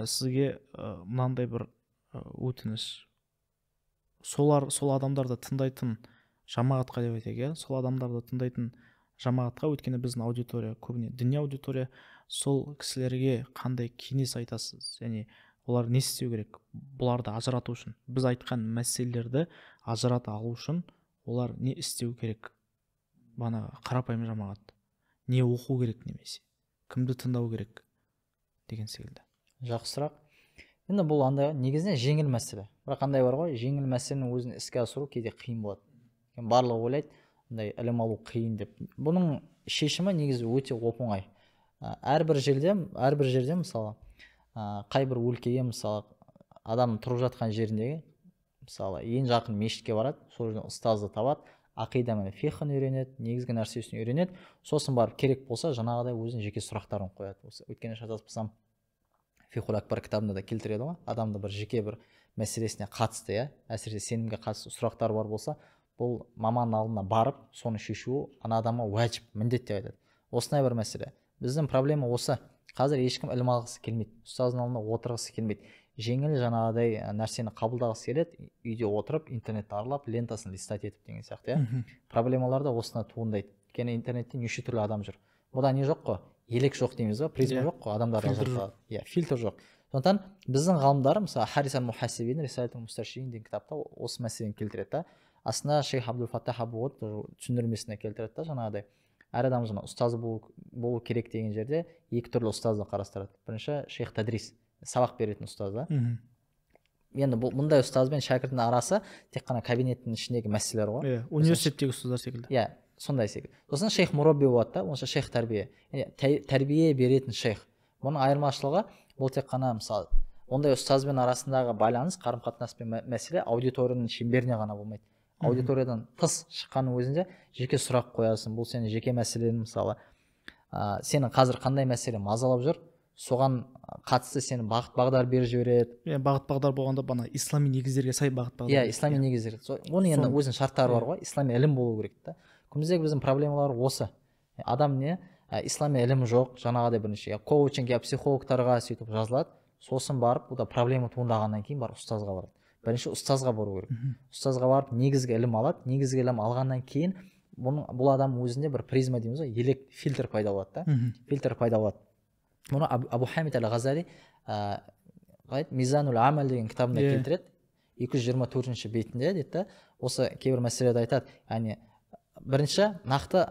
сізге мынандай бір өтініш. Солар, сол адамдарды тыңдайтын жамағатқа деп айтайық, иә, сол адамдарды тыңдайтын жамағатқа, өйткені біздің аудитория көбіне діни аудитория, сол кісілерге қандай кеңес айтасыз? Және олар не істеу керек бұларды ажырату үшін? Біз айтқан мәселелерді ажырата алу үшін олар не істеу керек? Бана қарапайым жамағат не оқу керек немесе кімді тыңдау керек деген секілді. Жақсы сұрақ. Енді бұл андай негізінен жеңіл мәселе. Бірақ қандай бар ғой, жеңіл мәселенің өзін іске асыру кейде қиын болады. Барлығы ойлайды, андай ілім алу қиын деп. Бұның шешімі негізі өте оп-оңай. Әрбір жерде мысалы, қай бір өлкеге мысалы адам тұрып жатқан жеріндегі мысалы ең жақын мешітке барады, сол жерден ұстазды табады, ақида мен фиқһын үйренеді, негізгі нәрсесін үйренеді, сосын барып керек болса жаңағыдай өзінің жеке сұрақтарын қояды. Осы өйткені шатаспасам Фиқһул акбар кітабында да келтіреді ғой, адамды бір жеке бір мәселесіне қатысты, иә, әсіресе сенімге қатысты сұрақтар бар болса, бұл маман алдына барып соны шешу ана адамға уәжіп, міндет деп айтады. Осындай бір мәселе. Біздің проблема осы. Қазір ешкім ілім алғысы келмейді, ұстаздың алдында отырғысы келмейді. Жеңіл жаңағыдай нәрсені қабылдағысы келеді, үйде отырып, интернетті аралап, лентасын листать етіп деген сияқты, иә. Проблемалар да осына туындайды. Өйткені интернетте неше түрлі адам жүр. Бұда не жоқ қой? Елек жоқ дейміз ба? Призма жоқ қой, адамдар ажыратады. Иә, фильтр жоқ. Сондықтан біздің ғалымдар, мысалы, Харис аль-Мухасибидің Рисалатул Мустаршидин деген кітапта осы мәселені келтіреді да. Астына шейх Абдул Фаттах Абу түсіндірмесіне келтіреді да, жаңағыдай әр адам жаңа ұстаз болу керек деген жерде екі түрлі ұстазды қарастырады. Бірінші шейх тадрис, сабақ беретін ұстаз да. Енді бұл мұндай ұстаз бен шәкірттің арасы тек қана кабинеттің ішіндегі мәселелер ғой. Иә, университеттегі ұстаздар секілді. Иә, сондай секілді. Сосын шейх мурабби болады да, онша шейх тәрбие. Яғни тәрбие беретін шейх. Бұның айырмашылығы бұл тек қана мысалы ондай ұстазбен арасындағы байланыс, қарым-қатынас пен мәселе аудиторияның шеңберіне ғана болмайды. Аудиториядан тыс шыққанның өзінде жеке сұрақ қоясың. Бұл сенің жеке мәселең, мысалы, сенің қазір қандай мәселе мазалап жүр, соған қатысты сені бағыт бағдар беріп жібереді. Иә, бағыт бағдар болғанда бана ислами негіздерге сай бағыт бағдар. Иә, ислами негіздер. Оның енді өзінің шарттары бар ғой, ислами ілім болу керек та. Күндіздегі біздің проблемалар осы. Адам не? Ислами ілім жоқ, жаңағыдай бірінші коучинг, я психологтарға сөйтіп жазылады. Сосын барып, бұда проблема туындағаннан кейін барып ұстазға барады. Бірінші ұстазға бару керек. Ұстазға барып негізгі ілім алады. Негізгі ілім алғаннан кейін бұның, бұл адам өзінде бір призма дейміз ғой, елек, фильтр пайда болады да. Фильтр пайда болады. Мұны Абу Хамид әл-Ғазали Мизанул Амал деген кітабында келтіреді. 224-ші бетінде дейді да, осы кейбір мәселелерді айтады. Яғни бірінші нақты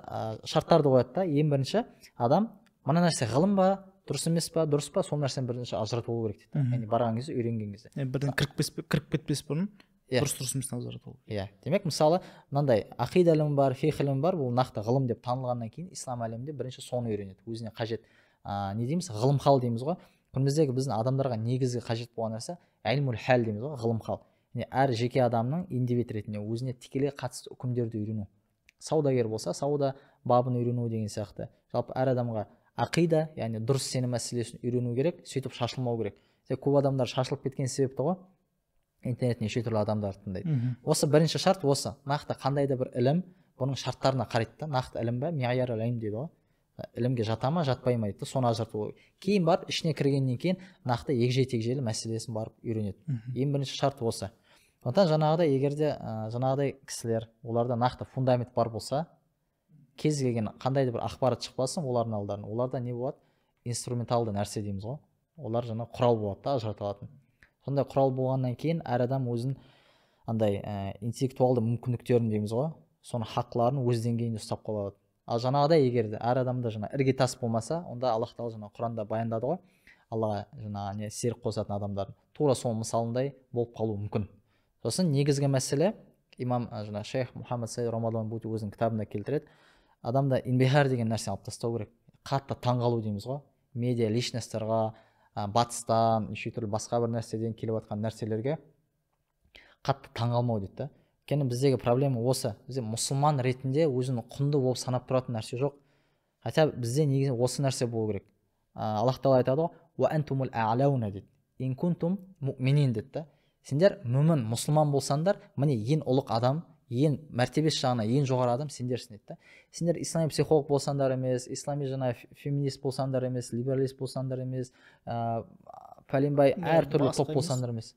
шарттарды қояды да. Ең бірінші адам мына нәрсе ғылым ба, дұрыс емес па, дұрыс па, сол нәрсені бірінші ажыратып алу керек дейді. Яғни барған кезде, үйренген кезде. Бірден кіріп кетпес бұрын дұрыс емесін ажыратып алу. Иә, демек мысалы мынандай ақида ілімі бар, фиқх ілімі бар, бұл нақты ғылым деп танылғаннан кейін ислам әлемінде бірінші соны үйренеді. Өзіне қажет не дейміз, ғылым хал дейміз ғой. Күндіздегі біздің адамдарға негізгі қажет болған нәрсе илмул хал дейміз ғой, ғылым хал. Яғни әр жеке адамның индивид ретінде өзіне тікелей қатысты үкімдерді үйрену. Саудагер болса, сауда бабын үйрену деген сияқты. Жалпы әр адамға ақида, яғни дұрыс сенім мәселесін үйрену керек, сөйтіп шашылмау керек. Көп адамдар шашылып кеткен себепті ғой, интернет неше түрлі адамдарды тыңдайды. Осы бірінші шарт осы. Нақты қандай да бір ілім, бұның шарттарына қарайды да, нақты ілім бе, миғяр ілім дейді ғой. Ілімге жата ма, жатпай ма дейді, соны ажырату керек. Кейін барып ішіне кіргеннен кейін нақты егжей-тегжейлі мәселесін барып үйренеді. Ең бірінші шарт осы. Сондықтан жаңағыдай егер де жаңағыдай кісілер, оларда нақты фундамент бар болса, кез келген қандай да бір ақпарат шықпасын олардың алдарына, оларда не болады? Инструменталды нәрсе дейміз ғой. Олар жаңа құрал болады да, ажырата алатын. Сондай құрал болғаннан кейін әр адам өзін андай интеллектуалды мүмкіндіктерін дейміз ғой, соның хақларын өз деңгейінде ұстап қала алады. Ал жаңағыдай егер де әр адамда жаңа іргетас болмаса, онда Аллах тағала жаңа Құранда баяндады ғой, Аллаға жаңа не серік қосатын адамдардың тура сол мысалындай болып қалуы мүмкін. Сосын негізгі мәселе имам жаңа шейх Мұхаммад Саид Рамадан Бути өзінің кітабында келтіреді. Адамда инбихар деген нәрсені алып тастау керек. Қатты таңғалу дейміз ғой. Медиа личностьтарға, батыстан, неше түрлі басқа бір нәрседен келіп жатқан нәрселерге қатты таңғалмау дейді да. Өйткені біздегі проблема осы. Бізде мұсылман ретінде өзін құнды болып санап тұратын нәрсе жоқ. Хотя бізде негізі осы нәрсе болу керек. Аллах тағала айтады ғой, «Уа антумул а'лауна» дейді. «Ин кунтум муъминин» дейді да. Сендер мүмін, мұсылман болсаңдар, міне ең ұлық адам, ең мәртебесі жағынан ең жоғары адам сендерсің дейді да. Сендер ислами психолог болсаңдар емес, ислами жаңа феминист болсаңдар емес, либералист болсаңдар емес, пәленбай әртүрлі топ болсаңдар емес.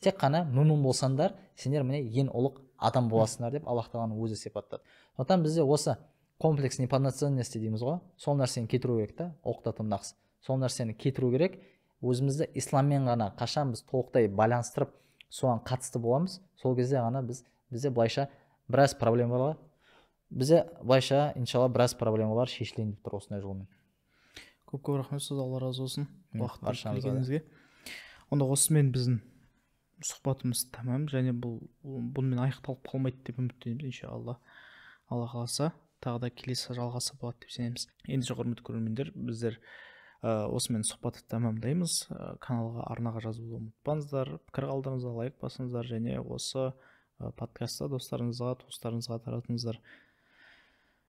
Тек қана мүмін болсаңдар, сендер міне ең ұлық адам боласыңдар деп Аллах тағаланың өзі сипаттады. Сондықтан бізде осы комплекс неполноценности дейміз ғой, сол нәрсені кетіру керек та, оқытатын нақс. Сол нәрсені кетіру керек. Өзімізді исламмен ғана қашан біз толықтай байланыстырып, соған қатысты боламыз, сол кезде ғана бізде былайша біраз проблемалар, бізде былайша иншалла біраз проблемалар шешілейін деп тұр осындай жолмен. Көп-көп рахмет сізге, Алла разы болсын уақыт бергеніңізге. Онда осымен біздің сұхбатымыз тәмам, және бұл бұнымен аяқталып қалмайды деп үміттенеміз иншалла. Алла қаласа тағы да келесі жалғасы болады деп сенеміз. Ендеше құрметті көрермендер, біздер осымен сұхбатты тәмамдаймыз. Каналға, арнаға жазылуды ұмытпаңыздар, пікір қалдырыңыздар, лайк басыңыздар және осы подкастта достарыңызға, туыстарыңызға таратыңыздар.